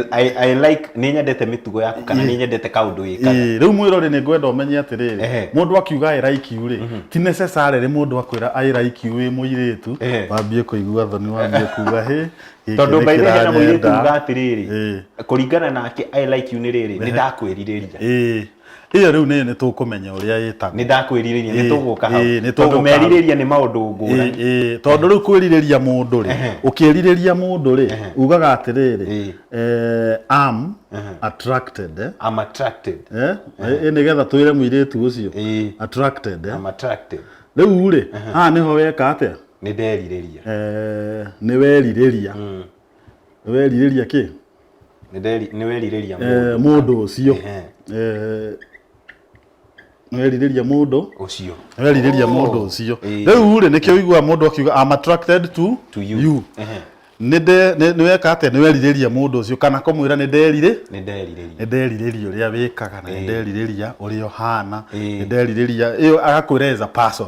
like, nĩ nyendete mĩtugo yaku, kana nĩ nyendete kaũndũ wĩkaga. Rĩu mwĩrori, nĩ ngwenda ũmenye atĩrĩrĩ, mũndũ akiuga "I like you" rĩ, ti necessarily mũndũ akwĩra "I like you" wĩ mũirĩtu wambie kũigua thoni, wambie kuga, "Hĩ, gĩkĩ Tondũ nĩ by the way, hena mũirĩtu kĩranyenda." uga atĩrĩrĩ, kũringana nake "I like you" nĩ rĩrĩ, nĩ ndakwĩrirĩria. Ĩyo rĩu nĩ tũkũmenya ũrĩa ĩtagwo. Nĩ ndakwĩrirĩria, nĩ tũgũka hau. Nĩ Tondũ tũgũka hau. merirĩria nĩ maũndũ ngũrani. Ĩ, tondũ rĩu kwĩrirĩria mũndũ rĩ, ũkĩrirĩria mũndũ rĩ, ugaga atĩrĩrĩ, "Am attracted," eh? I'm attracted. Nĩgetha twĩre mũirĩtu ũcio attracted, eh? I'm attracted. Rĩu rĩ, haha nĩho weka atĩa? Nĩ nderirĩria. Nĩ werirĩria, nĩ werirĩria kĩ? Nĩ werirĩria Mũndũ ũcio. Nĩ werirĩria mũndũ ũcio. Nĩ werirĩria mũndũ ũcio. Rĩu rĩ, nĩkĩo ũiguaga mũndũ akiuga, "I'm attracted to you." Nĩ weka atĩa? Nĩ werirĩria mũndũ ũcio, kana kũmwĩra nĩ nderirĩ Nĩ nderirĩria. Nĩ nderirĩria ũrĩa wĩkaga, na nĩ nderirĩria ũrĩa ũhana, nĩ nderirĩria ĩyo, agakwĩra as a person.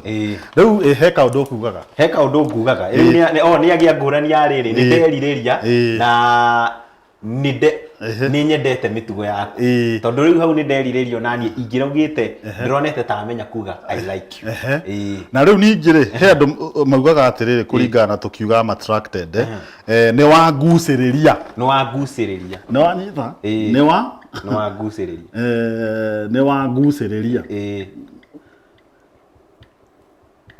Rĩu he kaũndũ ũkugaga. He kaũndũ ngugaga. Rĩu nĩ agĩa ngũrani ya rĩrĩ, nĩ nderirĩria na nĩ nyendete mĩtugo yaku, tondũ rĩu hau nĩ nderirĩria, onaniĩ ingĩraugĩte ndĩronete ta amenya kuga "I like you." Na rĩu ningĩ rĩ, he andũ maugaga atĩrĩrĩ, kũringana na tũkiuga "I'm attracted," nĩ wangucĩrĩria. Nĩ wangucĩrĩria. Nĩ wanyita? Nĩ wa Nĩ wangucĩrĩria. Nĩ wangucĩrĩria.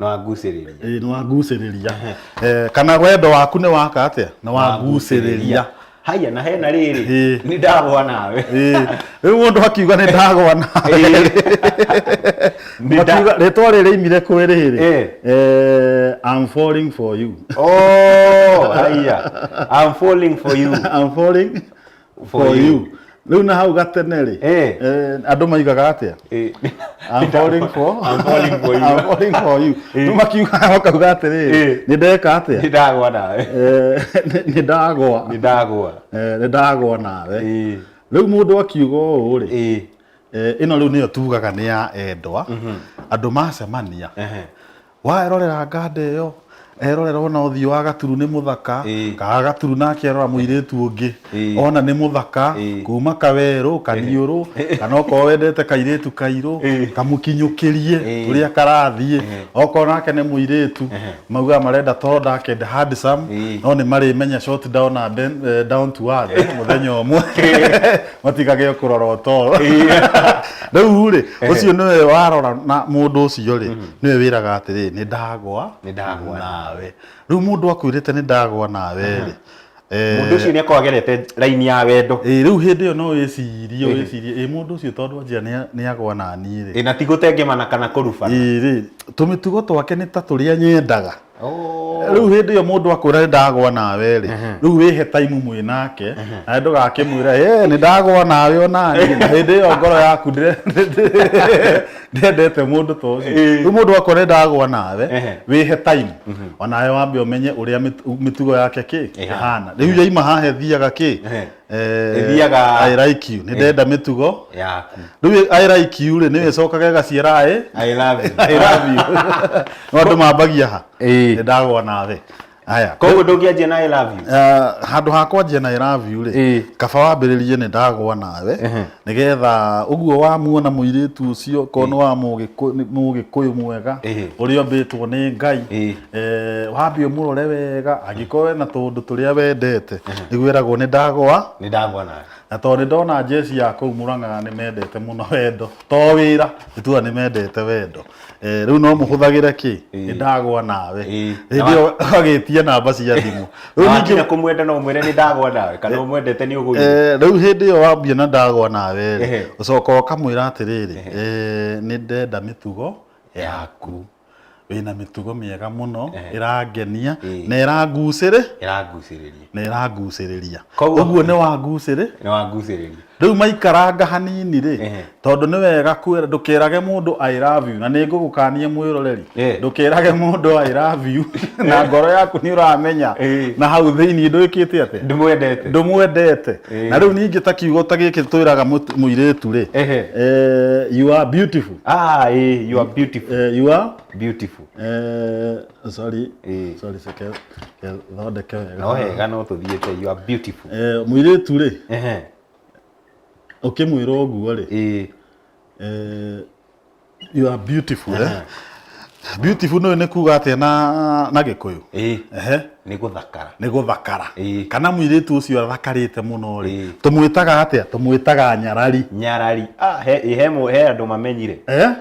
Nĩ wangucĩrĩria. Nĩ wangucĩrĩria. Kana wendo waku nĩ waka atĩa? Nĩ wangucĩrĩria. Haya, na hena rĩrĩ, nĩ ndagwa nawe. Rĩu mũndũ akiuga nĩ ndagwa nawe, makiuga rĩtwa rĩrĩ rĩimire kwĩ rĩrĩ, "I'm falling for you." Oh, haya, "I'm falling for you." "I'm falling for for you." you. Rĩu na hau gatene rĩ, andũ maigaga atĩa? "I'm falling for "I'm falling for you." "I'm falling for you." Rĩu makiuga, makauga atĩrĩrĩ, nĩ ndeka atĩa? Nĩ ndagwa nawe. Nĩ ndagwa. Nĩ ndagwa. Nĩ ndagwa nawe. Rĩu mũndũ akiuga ũũ rĩ, ĩno rĩu nĩyo tugaga nĩ ya endwa, andũ macemania, waerorera nganda ĩyo, erorera ona ũthiũ wa Gaturu nĩ mũthaka, kana Gaturu nake erora mũirĩtu ũngĩ ona nĩ mũthaka, kuma kawerũ kaniũrũ, kana okorwo wendete kairĩtu kairũ, kamũkinyũkĩrie ũrĩa karathiĩ, okorwo nake nĩ mũirĩtu, maugaga marenda tall, dark and handsome, no nĩ marĩmenya short down na down to earth, mũthenya ũmwe matigage kũrora ũtoro. Rĩu rĩ, ũcio nĩwe warora na mũndũ ũcio rĩ, nĩwe wĩraga atĩrĩrĩ, nĩ ndagwa Nĩ ndagwa nawe. Rĩu mũndũ akwĩrĩte nĩ ndagwa nawe rĩ, Mũndũ ũcio nĩ akorwo agerete raini ya wendo. Ĩ, rĩu hĩndĩ ĩyo no wĩcirie, wĩcirie, ĩ mũndũ ũcio tondũ anjĩra nĩ agwa na niĩ rĩ, Ĩ, na ti gũtengemana kana kũrubana. Ĩ rĩ, tũmĩtugo twake nĩ ta tũrĩa nyendaga. Rĩu hĩndĩ ĩyo mũndũ akwĩra nĩ ndagwa nawe rĩ, rĩu wĩhe time mwĩ nake, na ndũgakĩmwĩra, "Ĩ, nĩ ndagwa nawe onaniĩ," na hĩndĩ ĩyo ngoro yaku ndĩrendete mũndũ ta ũcio. Rĩu mũndũ akwĩra nĩ ndagwa nawe, wĩhe time onawe wambe ũmenye ũrĩa mĩtugo yake kĩ ĩhana. Rĩu yaima haha ĩthiaga kĩ. Ĩthiaga- I like you nĩ ndenda mĩtugo yaku rĩu I like you rĩ nĩyo ĩcokaga ĩgaciara I I love you. I love you no andũ mambagia ha nĩ ndagwa nawe aya Koguo ndũngĩanjia na I love you. Handũ ha kwanjia na I love you rĩ, kaba wambĩrĩrie nĩ ndagwa nawe nĩgetha ũguo wamuona mũirĩtu ũcio korwo nĩ wa mũgĩkũyũ mwega ũrĩa ũmbĩtwo nĩ Ngai, wambe ũmũrore wega angĩkorwo ena tũũndũ tũrĩa wendete nĩguo ĩragwo nĩ ndagwa nĩ ndagwa nawe. Na tondũ nĩ ndona jeshi ya kũu Mũrang'a nĩ mendete mũno wendo to wĩra nĩ tuga nĩ mendete wendo. Rĩu no mũhũthagĩre kĩ nĩ ndagwa nawe hĩndĩ ĩyo agĩtia namba cia thimũ. Rĩu ningĩ kũmwenda no ũmwĩre nĩ ndagwa nawe kana ũmwendete nĩ ũgũire. Rĩu hĩndĩ ĩyo wambia na ndagwa nawe rĩ, ũcoka ũkamwĩra atĩrĩrĩ, nĩ ndenda mĩtugo yaku, wĩna mĩtugo mĩega mũno ĩrangenia na ĩrangucĩrĩ ĩrangucĩrĩria na ĩrangucĩrĩria. Koguo- Ũguo nĩ wangucĩrĩ nĩ wangucĩrĩria. Rĩu maikaranga hanini rĩ, tondũ nĩ wega kwĩra ndũkerage mũndũ I love you, na nĩ ngũgũkania mwĩroreri, ndũkerage mũndũ I love you na ngoro yaku nĩ ũramenya na hau thĩinĩ ndwĩkĩte atĩa, ndũmwendete ndũmwendete. Na rĩu ningĩ ta kiugo ta gĩkĩ twĩraga mũirĩtu rĩ, you are beautiful. Ah, you are beautiful. You are beautiful. Sorry, sorry, seke thondeke wega. No wega no tũthiĩte you are beautiful. Mũirĩtu rĩ, ũkĩmwĩra ũguo rĩ, you are beautiful, eh? Beautiful nĩ kuga atĩa na Gĩkũyũ? Nĩ gũthakara. Nĩ gũthakara. Kana mũirĩtu ũcio athakarĩte mũno rĩ, tũmwĩtaga atĩa? Tũmwĩtaga nyarari. Nyarari. Ah, he he he andũ mamenyire.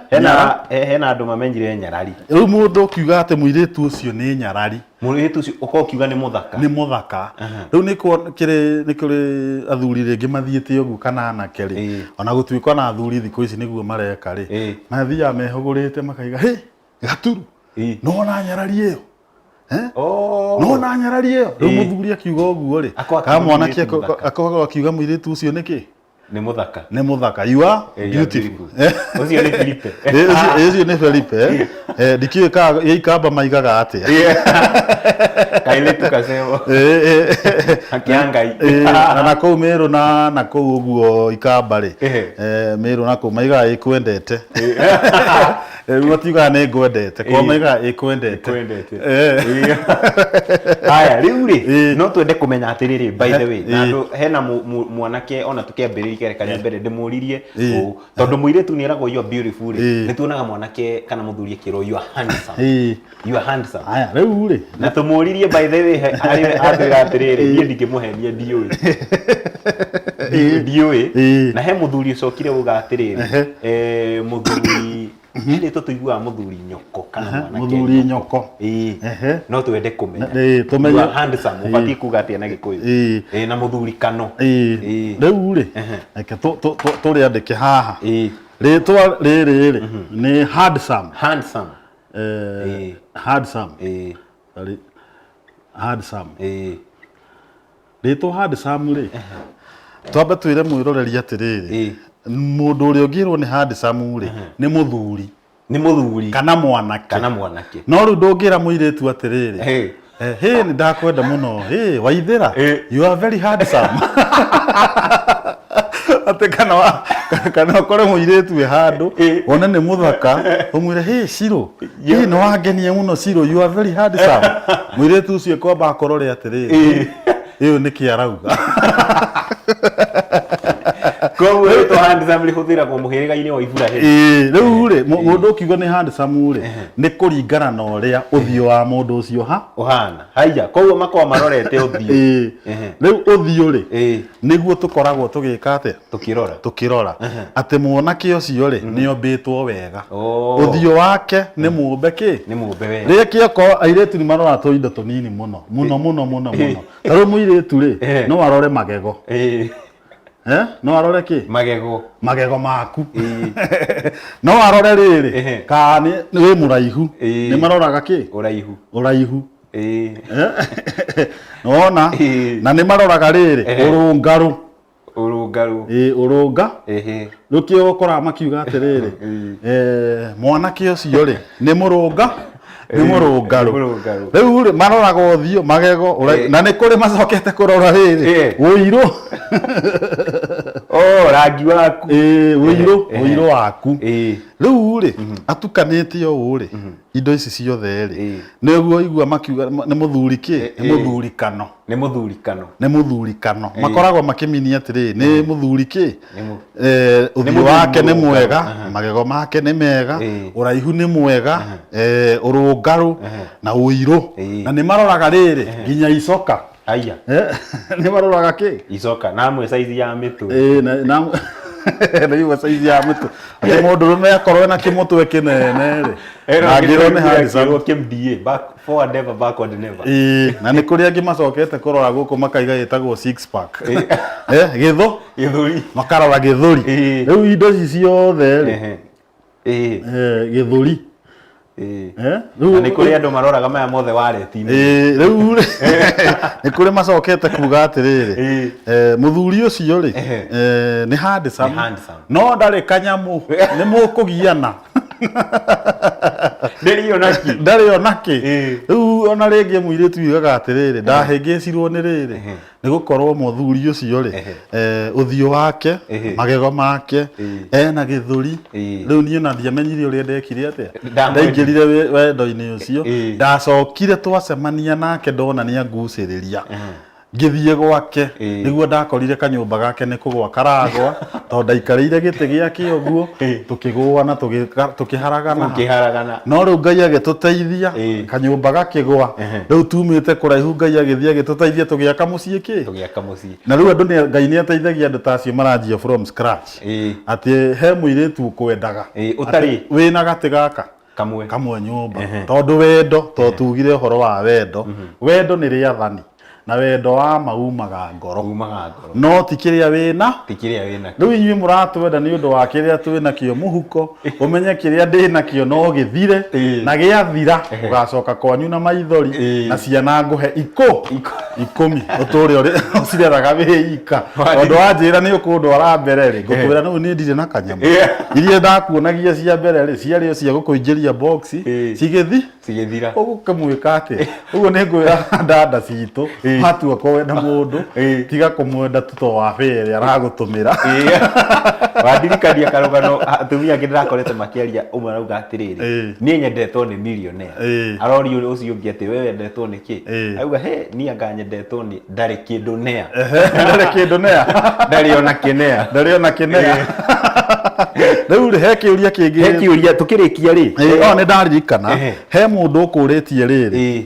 Hena andũ mamenyire nyarari. Rĩu mũndũ ũkiuga atĩ mũirĩtu ũcio nĩ nyarari, mũirĩtu ũcio ũkorwo ũkiuga nĩ mũthaka. Nĩ mũthaka. Rĩu nĩ kũrĩ athuri rĩngĩ mathiĩte ũguo kana anake rĩ, ona gũtuĩka ona athuri thikũ ici nĩguo mareka rĩ, mathiaga mehũgũrĩte makaiga, hĩ gaturu, nĩwona nyarari ĩyo? Nĩwona nyarari ĩyo? Rĩu mũthuri akiuga ũguo rĩ, kana mwanake akoragwo akiuga mũirĩtu ũcio nĩkĩ? Nĩ mũthaka. Nĩ mũthaka. You are beautiful. Ũcio nĩ Felipe. Ũcio nĩ Felipe. Ndikĩũĩ kana gĩikamba maigaga atĩa. Kairĩtu gacebo. Akia Ngai. Na nakũu Mĩrũ na nakũu ũguo ikamba rĩ, Mĩrũ nakũu maigaga ĩkwendete. Rĩu matiugaga nĩ ngwendete, kwa maigaga ĩkwendete. Haya, rĩu rĩ, no twende kũmenya atĩrĩrĩ, by the way, na andũ hena mwanake ona tũkĩambĩrĩria kĩreka rĩa mbere ndĩmũririe ũũ, tondũ mũirĩtu nĩ eragwo you are beautiful rĩ, nĩ tuonaga mwanake kana mũthuri akĩrwo you are handsome. You are handsome. Haya, rĩu rĩ, na tũmũririe by the way harĩ atwĩra atĩrĩrĩ, niĩ ndingĩmũhenia ndiũĩ. Ndiũĩ. Na he mũthuri ũcokire uga atĩrĩrĩ, mũthuri hĩndĩ tũtũiguaga mũthuri nyoko kana mwanake mũthuri nyoko. No twende kũmenya. Tũmenye. You are handsome, ũbatiĩ kuga atĩa na Gĩkũyũ? Na mũthuri kano. Rĩu rĩ, reke tũrĩandĩke haha. Rĩtwa rĩrĩ rĩ nĩ handsome. Handsome. Handsome. Sorry. Handsome. Rĩtwa handsome rĩ, twambe twĩre mwĩroreri atĩrĩrĩ, mũndũ ũrĩa ũngĩrwo nĩ handsome rĩ, nĩ mũthuri. Nĩ mũthuri. Kana mwanake. Kana mwanake. No rĩu ndũngĩra mũirĩtu atĩrĩrĩ, hĩ nĩ ndakwenda mũno, hĩ waithĩra, you are very handsome. Atĩ kana ũkore mũirĩtu wĩ handũ wone nĩ mũthaka, ũmwĩre hĩ Shiro, hĩ nĩ wangenia mũno Shiro, you are very handsome. Mũirĩtu ũcio kwamba akorore atĩrĩrĩ, ĩyo nĩkĩ arauga. Koguo rĩtwa handsome rĩhũthĩragwo mũhĩrĩga-inĩ wa Iburahĩmu. Rĩu rĩ, mũndũ ũkiuga nĩ handsome rĩ, nĩ kũringana na ũrĩa ũthiũ wa mũndũ ũcio ũhana. Haiya, koguo makoragwo marorete ũthiũ. Rĩu ũthiũ rĩ, nĩguo tũkoragwo tũgĩka atĩa? Tũkĩrora. Tũkĩrora. Atĩ mwanake ũcio rĩ, nĩ ombĩtwo wega. Ũthiũ wake nĩ mũmbe kĩ? Nĩ mũmbe wega. Rĩngĩ okorwo airĩtu nĩ maroraga tũindo tũnini mũno, mũno mũno mũno mũno. Ta rĩu mũirĩtu rĩ, no arore magego. No arore kĩ? Magego. Magego maku. No arore rĩrĩ, kana nĩ wĩ mũraihu. Nĩ maroraga kĩ? Ũraihu. Ũraihu. Nĩwona? Na nĩ maroraga rĩrĩ, ũrũngarũ. Ũrũngarũ. Ũrũnga. Rĩu kĩo ũkoraga makiuga atĩrĩrĩ, mwanake ũcio rĩ, nĩ mũrũnga. Nĩ mũrũngarũ. Mũrũngarũ. Rĩu rĩ, maroraga ũthiũ, magego, na nĩ kũrĩ macokete kũrora rĩrĩ, ũirũ. Oh, rangi waku. Ĩĩ, ũirũ, ũirũ waku. Rĩu rĩ, atukanĩte ũũ rĩ, indo ici ciothe rĩ, nĩguo igua makiuga nĩ mũthuri kĩ? Nĩ mũthurikano. Nĩ mũthurikano. Nĩ mũthurikano. Makoragwo makĩminia atĩrĩrĩ, nĩ mũthuri kĩ? Nĩ Ũthiũ mũthuri wake nĩ mũrũngarũ. mwega, magego make nĩ mega, ũraihu nĩ mwega, ũrũngarũ na ũirũ. Na nĩ maroraga rĩrĩ nginya icoka. Aya. Nĩ maroraga kĩ? Icoka na amwe saizi ya mĩtwe. Ĩĩ, na imwe saizi ya mũtwe. Atĩ mũndũrũme akorwo ena kĩmũtwe kĩnene rĩ, na angĩrwo nĩ handsome. KMDA, back forward never, backward never. Ĩĩ, na nĩ kũrĩ angĩ macokete kũrora gũkũ makaiga ĩtagwo six pack. Gĩthũ? Gĩthũri. Makarora gĩthũri. Rĩu indo ici ciothe rĩ, gĩthũri. Na nĩ kũrĩ andũ maroraga maya mothe wareti-inĩ. Ĩĩ, rĩu rĩ, nĩ kũrĩ macokete kuga atĩrĩrĩ, mũthuri ũcio rĩ, nĩ handsome, no ndarĩ kanyamũ, nĩ mũkũgiana. Ndarĩ ona kĩ. Ndarĩ ona kĩ. Rĩu ona rĩngĩ mũirĩtu yugaga atĩrĩrĩ, ndahĩngĩcirwo nĩ rĩrĩ, nĩ gũkorwo mũthuri ũcio rĩ, ũthiũ wake, magego make, ena gĩthũri. Rĩu niĩ ona ndiamenyire ũrĩa ndekire atĩa. Ndaingĩrire wendo-inĩ ũcio, ndacokire twacemania nake ndona nĩ angucĩrĩria. Ngĩthiĩ gwake, nĩguo ndakorire kanyũmba gake nĩ kũgwa karagwa, tondũ ndaikarĩire gĩtĩ gĩake ũguo, tũkĩgũana, tũkĩharagana. Mũkĩharagana. No rĩu Ngai agĩtũteithia, kanyũmba gakĩgwa, rĩu tumĩte kũraihu Ngai agĩthiĩ agĩtũteithia tũgĩaka mũciĩ kĩ? Tũgĩaka mũciĩ. Na rĩu andũ nĩ, Ngai nĩ ateithagia andũ ta acio maranjia from scratch. Atĩ he mũirĩtu ũkwendaga. Ũtarĩ. Atĩ wĩna gatĩ gaka. Kamwe. Kamwe nyũmba. Tondũ wendo, to tugire ũhoro wa wendo, wendo nĩ rĩathani. Na wendo wa ma umaga ngoro. Umaga ngoro. No ti kĩrĩa wĩna. Ti kĩrĩa wĩna. Rĩu inyuĩ mũratwenda nĩ ũndũ wa kĩrĩa twĩnakĩo mũhuko, ũmenye kĩrĩa ndĩnakĩo no gĩthire, na gĩathira ũgacoka kwanyu na maithori, na ciana ngũhe 10 ũtũre ũcireraga wĩ ika. Tondũ wanjĩra nĩ ũkũndwara mbere rĩ, ngũkwĩra rĩu niĩ ndirĩ na kanyamũ. Iria ndakuonagia cia mbere rĩ, ciarĩ o cia gũkũingĩria box, cigĩthi cigĩthira. Ũgũkĩmwĩka atĩa? Ũguo nĩ ngwĩra dada citũ, watua kwenda mũndũ, tiga kũmwenda tu to wa bĩa ĩrĩa aragũtũmĩra. Wandirikania karũgano atumia angĩ ndĩrakorete makĩaria, ũmwe arauga atĩrĩrĩ, niĩ nyendetwo nĩ millionaire. Arorio ũcio ũngĩ atĩ we wendetwo nĩ kĩ? Auga he niĩ anga nyendetwo nĩ ndarĩ kĩndũ nea. Ndarĩ kĩndũ nea. Ndarĩ ona kĩnea. Ndarĩ ona kĩnea. Rĩu rĩ, he kĩũria kĩngĩ. He kĩũria tũkĩrĩkia rĩ. O nĩ ndaririkana. He mũndũ ũkũrĩtie rĩrĩ,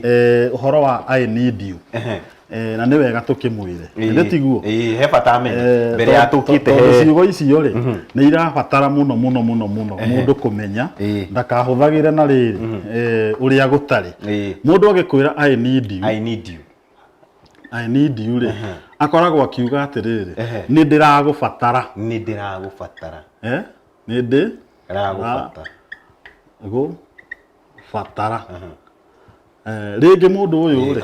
ũhoro wa I need you. Na nĩ wega tũkĩmwĩre. Nĩ tiguo? He bata amenye. Mbere ya tũkĩte Tondũ ciugo icio rĩ, nĩ irabatara mũno mũno mũno mũno mũndũ kũmenya ndakahũthagĩre na rĩrĩ, ũrĩa gũtarĩ. Mũndũ agĩkwĩra I need you. I need you. I need you rĩ, akoragwo akiuga atĩrĩrĩ, nĩ ndĩragũbatara. Nĩ ndĩragũbatara. Nĩ ndĩ Ragũbatara. Gũbatara. Rĩngĩ mũndũ ũyũ rĩ,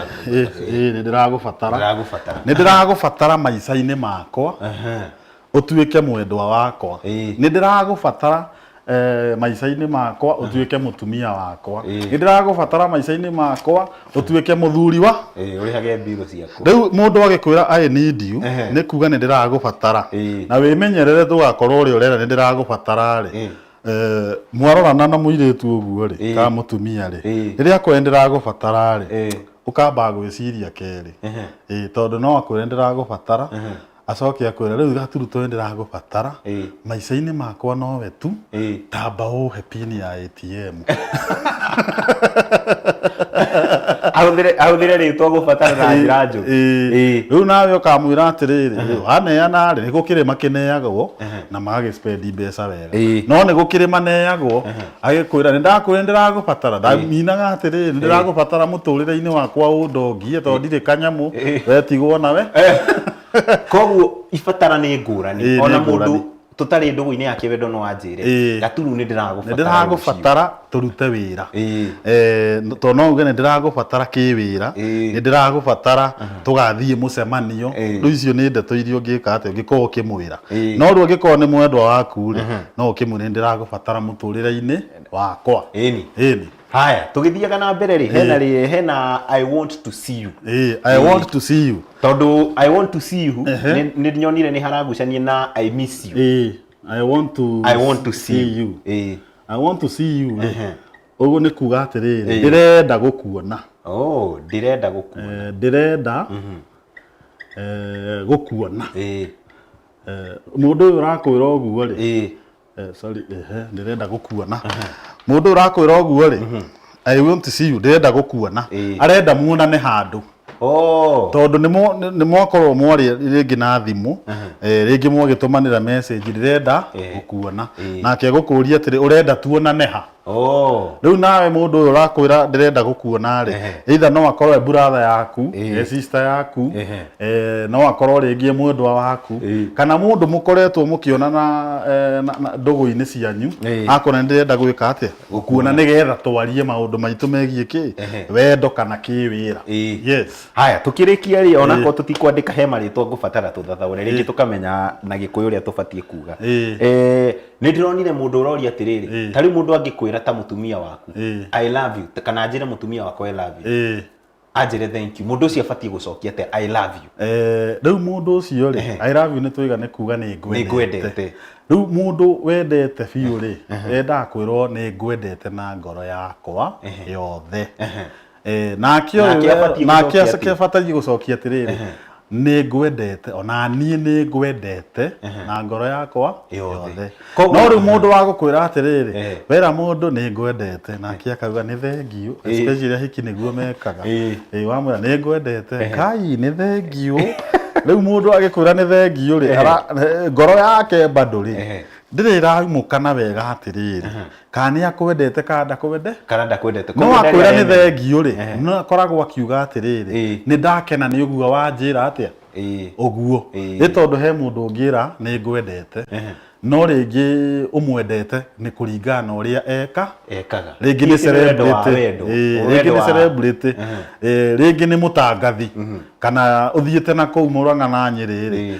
nĩ ndĩragũbatara. Nĩ ndĩragũbatara maica-inĩ makwa, ũtuĩke mwendwa wakwa. Nĩ ndĩragũbatara maica-inĩ makwa, ũtuĩke mũtumia wakwa. Nĩ ndĩragũbatara maica-inĩ makwa, ũtuĩke mũthuri wa. Ũrĩhage mbirũ ciaku. Rĩu mũndũ agĩkwĩra I need you, nĩ kuga nĩ ndĩragũbatara. Na wĩmenyerere ndũgakorwo ũrĩa ũrera nĩ ndĩragũbatara rĩ, mwarorana na mũirĩtu ũguo rĩ, kana mũtumia rĩ, rĩrĩa akwĩra nĩ ndĩragũbatara rĩ, ũkamba gwĩciria kerĩ. Tondũ no akwĩre nĩ ndĩragũbatara, acoke akwĩre rĩu gaturu tondũ nĩ ndĩragũbatara, maica-inĩ makwa nowe tu, tamba ũhe pin ya ATM. Ahũthĩre rĩtwa gũbatara na njĩra njũru. Rĩu nawe ũkamwĩra atĩrĩrĩ, waneana rĩ, nĩ gũkĩrĩ makĩneagwo na magagĩ spend mbeca wega. No nĩ gũkĩrĩ maneagwo, agĩkwĩra nĩ ndakwĩra nĩ ndĩragũbatara, ndaminaga atĩrĩrĩ, nĩ ndĩragũbatara mũtũrĩre-inĩ wakwa ũndongie tondũ ndirĩ kanyamũ, wetigwo nawe. Koguo ibatara nĩ ngũrani. Nĩ Ona mũndũ ngũrani. tũtarĩ ndũgũ-inĩ ya kĩwendo no anjĩre, Gaturu nĩ ndĩragũbatara. Nĩ ndĩragũbatara. Tũrute wĩra. Tondũ no uge nĩ ndĩragũbatara kĩwĩra, nĩ ndĩragũbatara tũgathiĩ mũcemanio. Rĩu icio nĩ ndeto iria ũngĩka atĩa, ũngĩkorwo ũkĩmwĩra. No rĩu angĩkorwo nĩ mwendwa waku rĩ, no ũkĩmwĩre nĩ ndĩragũbatara mũtũrĩre-inĩ wakwa. Ĩni. Ĩni. Haya, tũgĩthiaga na mbere rĩ, hena rĩ, hena "I want to see you". "I want to see you". Tondũ "I want to see you" nĩ nyonire nĩ haragucania na "I miss you". "I want to "I want to see you". "I want to see you" rĩ, ũguo nĩ kuga atĩrĩrĩ, ndĩrenda gũkuona. Oh, ndĩrenda gũkuona. Ndĩrenda gũkuona. Mũndũ ũyũ ũrakwĩra ũguo rĩ, sorry, ndĩrenda gũkuona. Mũndũ ũyũ ũrakwĩra ũguo rĩ, "I want to see you", ndĩrenda gũkuona, arenda muonane handũ. Tondũ nĩ mwakorwo mwaria rĩngĩ na thimũ, rĩngĩ mwagĩtũmanĩra message, "Ndĩrenda gũkuona", nake egũkũria atĩrĩ, "Ũrenda tuonane ha?" Rĩu nawe mũndũ ũyũ ũrakwĩra "ndĩrenda gũkuona" rĩ, either no akorwo e brother yaku, e sister yaku, no akorwo rĩngĩ e mwendwa waku, kana mũndũ mũkoretwo mũkĩonana ndũgũ-inĩ cianyu, akona "Ndĩrenda gwĩka atĩa? Gũkuona, nĩgetha twarie maũndũ maitũ megiĩ kĩ wendo kana kĩwĩra." Yes. Haya, tukĩrĩkia rĩ, onakorwo tũtikwandĩka, he marĩtwa ngũbatara tũthathaũre rĩngĩ, tũkamenya na Gĩkũyũ ũrĩa tũbatiĩ kuga. Nĩ ndĩronire mũndũ ũroria atĩrĩrĩ, ta rĩu mũndũ angĩkwĩra ta mũtumia waku "I love you", kana njĩre mũtumia wakwa "I love you", anjĩre "Thank you", mũndũ ũcio abatiĩ gũcokia atĩa "I love you"? Rĩu mũndũ ũcio rĩ, "I love you" nĩ twaiga nĩ kuga nĩ Nĩ ngwendete. Rĩu mũndũ wendete biũ rĩ, endaga kwĩrwo "Nĩ ngwendete na ngoro yakwa yothe". Nake ũyũ Nake abatiĩ nake gũcokia atĩa? abatiĩ gũcokia atĩrĩrĩ, "Nĩ ngwendete, ona niĩ nĩ ngwendete na ngoro yakwa yothe." No rĩu mũndũ wa gũkwĩra atĩrĩrĩ, wera mũndũ "Nĩ ngwendete", nake akauga "Nĩ thengiũ", especially ahiki nĩguo mekaga. Wamwĩra "Nĩ ngwendete", "Kai, nĩ thengiũ". Rĩu mũndũ agĩkwĩra "Nĩ thengiũ" rĩ, ngoro yake bado rĩ, ndĩrĩ ĩraumũkana wega atĩrĩrĩ, kana nĩ akwendete kana ndakwende. Kana ndakwendete. No Koguo ndarĩ akwĩra "Nĩ aremera. thengiũ" rĩ, no akoragwo akiuga atĩrĩrĩ, "Nĩ ndakena nĩ ũguo wanjĩra atĩa ũguo." Nĩ tondũ he mũndũ ũngĩra "Nĩ ngwendete", no rĩngĩ ũmwendete nĩ kũringana na ũrĩa eka. Ekaga. Rĩngĩ nĩ Hihi nĩ wendo wa celebrity. wendo. Rĩngĩ Wendo nĩ celebrity. Rĩngĩ nĩ mũtangathi, kana ũthiĩte na kũu Mũrang'a na Nyĩrĩ rĩ,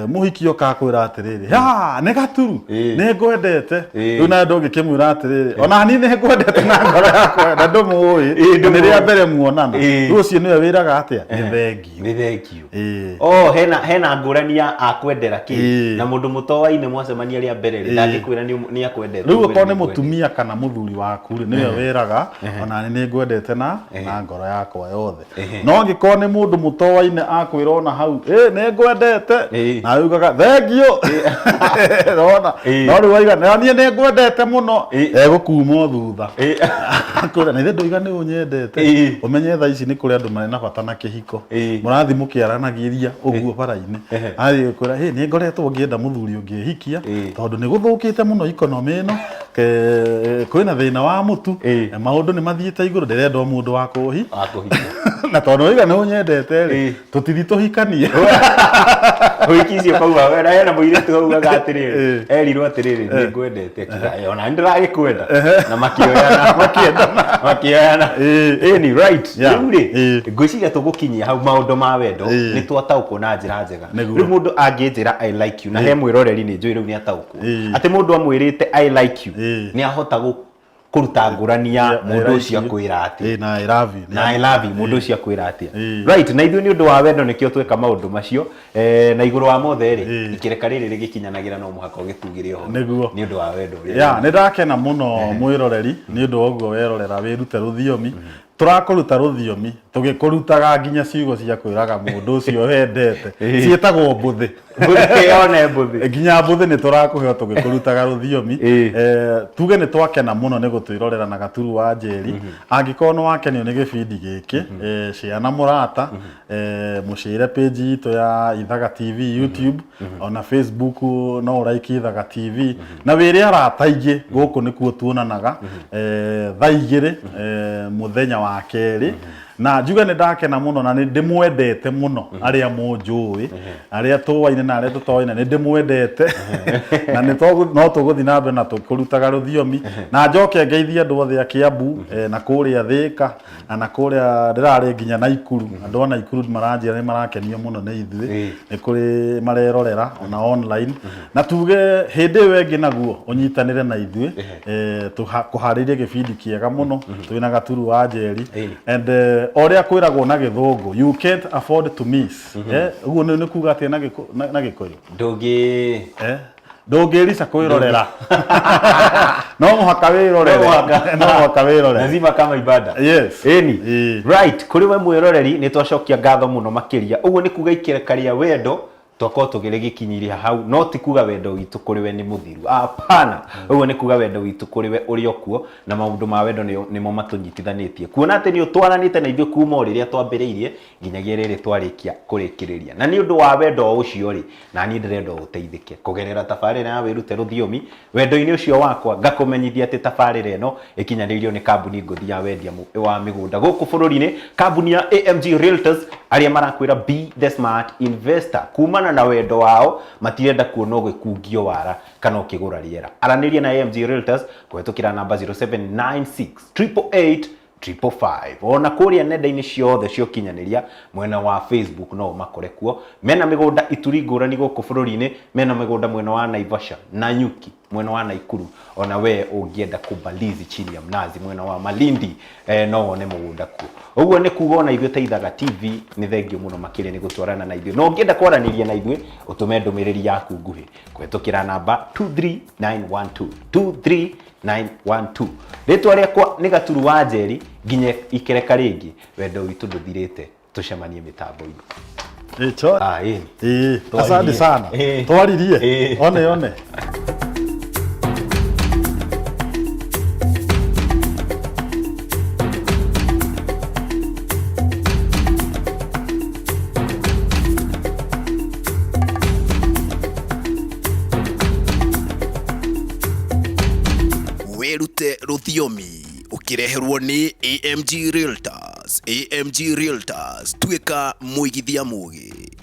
mũhiki oka akwĩra atĩrĩrĩ, "Ha, nĩ Gaturu, nĩ ngwendete." Rĩu nawe ndũngĩkĩmwĩra atĩrĩrĩ, "Ona niĩ nĩ ngwendete na ngoro yakwa", na ndũmũĩ, nĩ rĩa mbere muonana. Rĩu ũcio nĩwe wĩraga atĩa? "Nĩ thengiũ." Nĩ thengiũ. Oh, hena ngũrani ya akwendera kĩ na mũndũ mũtoaine mwacemania rĩa mbere rĩ, ndangĩkwĩra nĩ akwendete. Rĩu ũmwĩre okorwo nĩ "Nĩ ngwendete". Mũtumia kana mũthuri waku rĩ, nĩwe wĩraga "Ona nĩ ngwendete na ngoro yakwa yothe". No angĩkorwo nĩ mũndũ mũtoaine, akwĩra ona hau, "Ĩ, nĩ ngwendete", nawe ugaga "Thengiũ", ona no rĩu waiga "Na niĩ nĩ ngwendete mũno", egũkuma o thutha akwĩra, "Na ithe ndoiga nĩ ũnyendete?" Ũmenye thaa ici nĩ kũrĩ andũ marĩ na bata na kĩhiko, mũrathiĩ mũkĩaranagĩria ũguo bara-inĩ, athiĩ kwĩra, "Hĩ, nĩ ngoretwo ngĩenda mũthuri ũngĩhikia, tondũ nĩ gũthũkĩte mũno economy ĩno, kwĩna thĩna wa mũtu, na maũndũ nĩ mathiĩte igũrũ, ndĩrenda o mũndũ wa kũhi na tondũ waiga nĩ ũnyendete rĩ, tũtithi tũhikanie." Wiki icio kauga wena hena mũirĩtu augaga atĩrĩrĩ, erirwo atĩrĩrĩ, "Nĩ ngwendete", akiuga, "Eh, ona nĩ ndĩragĩkwenda", na makĩoyana, makĩoyana. Ĩni, right. Rĩu rĩ, ngwĩciria tũgũkinyia hau maũndũ ma wendo, nĩ twataũkwo na njĩra njega. Nĩguo. Rĩu mũndũ angĩnjĩra "I like you", na he mwĩroreri nĩ njũĩ rĩu nĩ ataũkwo atĩ mũndũ amwĩrĩte "I like you", nĩ ahota kũruta ngũrani ya mũndũ ũcio akwĩra atĩa na "I love you". Na "I love you" mũndũ ũcio akwĩra atĩa. Right, na ithuĩ nĩ ũndũ wa wendo nĩkĩo tweka maũndũ macio. Na igũrũ wa mothe rĩ, ikĩreka rĩrĩ rĩgĩkinyanagĩra, no mũhaka ũgĩtugĩre ũhoro Nĩguo. nĩ ũndũ wa wendo ũrĩa. Ya, nĩ ndakena mũno mwĩroreri nĩ ũndũ wa ũguo werorera Wĩrute Rũthiomi. Tũrakũruta rũthiomi tũgĩkũrutaga nginya ciugo cia kwĩraga mũndũ ũcio wendete, ciĩtagwo mbũthĩ. Mbũthĩ, one mbũthĩ. Nginya mbũthĩ nĩ tũrakũhe o tũgĩkũrutaga rũthiomi. Tuge nĩ twakena mũno nĩ gũtwĩrorera na Gaturu wa Njeri. Angĩkorwo nĩ wakenio nĩ gĩbindi gĩkĩ, share na mũrata, mũshare page itũ ya Ithaga TV YouTube, ona Facebook no ũraiki Ithaga TV, na wĩre arata aingĩ gũkũ nĩkuo tuonanaga, thaa 2 mũthenya wa kerĩ. Na njuge nĩ ndakena mũno na nĩ ndĩmwendete mũno arĩa mũnjũĩ, arĩa tũwaine na arĩa tũtoaine nĩ ndĩmwendete, na nĩ no tũgũthiĩ na mbere na tũkũrutaga rũthiomi. Na njoke ngeithie andũ othe a Kiambu, na kũrĩa Thĩka na kũrĩa ndĩrarĩ nginya Naikuru. Andũ a Naikuru maranjĩra nĩ marakenio mũno nĩ ithuĩ, nĩ kũrĩ marerorera ona online. Na tuge hĩndĩ ĩyo ĩngĩ naguo ũnyitanĩre na ithuĩ, kũharĩria gĩbindi kĩega mũno twĩna Gaturu wa Njeri. And o ũrĩa kwĩragwo na gĩthũngũ, you can't afford to miss. Ũguo nĩ kuga atĩa na Gĩkũyũ? Ndũngĩ Ndũngĩrica kwĩrorera, no mũhaka wĩrorere, no mũhaka wĩrorere. Lazima kama ibada. Yes. Ĩni. Right, kũrĩ we mwĩroreri nĩ twacokia ngatho mũno makĩria. Ũguo nĩ kuga ikereka rĩa wendo twakorwo tũgĩrĩgĩkinyiria hau, no ti kuga wendo witũ kũrĩ we nĩ mũthiru, hapana. Ũguo nĩ kuga wendo witũ kũrĩ we ũrĩ o kuo, na maũndũ ma wendo nĩmo matũnyitithanĩtie, kuona atĩ nĩ ũtwaranĩte na ithuĩ kuma o rĩrĩa twambĩrĩirie nginyagia rĩrĩ twarĩkia kũrĩkĩrĩria. Na nĩ ũndũ wa wendo o ũcio rĩ, na niĩ ndĩrenda ũteithĩke kũgerera tabarĩra ya Wĩrute Rũthiomi. Wendo-inĩ ũcio wakwa ngakũmenyithia atĩ tabarĩra ĩno ĩkinyanĩirio nĩ kambuni ngũthi ya wendia wa mĩgũnda gũkũ bũrũri-inĩ, kambuni ya AMG Realtors, arĩa marakwĩra be the smart investor. Kumana na wendo wao matirenda kuona ũgĩkungio wara kana ũkĩgũra rĩera. Aranĩria na AMG Realtors kũhetũkĩra namba 0796 888 555. Ona kũrĩa nenda-inĩ ciothe cia ũkinyanĩria, mwena wa Facebook no ũmakore kuo. Mena mĩgũnda ituri ngũrani gũkũ bũrũri-inĩ, mena mĩgũnda mwena wa Naivasha, Nanyuki, mwena wa Naikuru. Ona we ũngĩenda kũbalizi chini ya mnazi mwena wa Malindi, no wone mũgũnda kuo. Ũguo nĩ kuga ona ithuĩ ta Ithaga TV nĩ thengio mũno makĩria nĩ gũtwarana na ithuĩ. Na ũngĩenda kwaranĩria na ithuĩ, ũtũme ndũmĩrĩri yaku nguhĩ kũhetũkĩra namba 23912, 23912. Rĩtwa rĩakwa nĩ Gaturu wa Njeri, nginya ikereka rĩngĩ, wendo witũ ndũthirĩte, tũcemanie mĩtambo-inĩ. Ĩcho. Ah, ĩni. Ĩĩ, Twaririe. asante sana. Ĩĩ. Twaririe. Ĩĩ. One one. Wĩrute Rũthiomi ũkĩreherwo nĩ AMG Realtors. AMG Realtors, tuĩka mũigithia mũgĩ.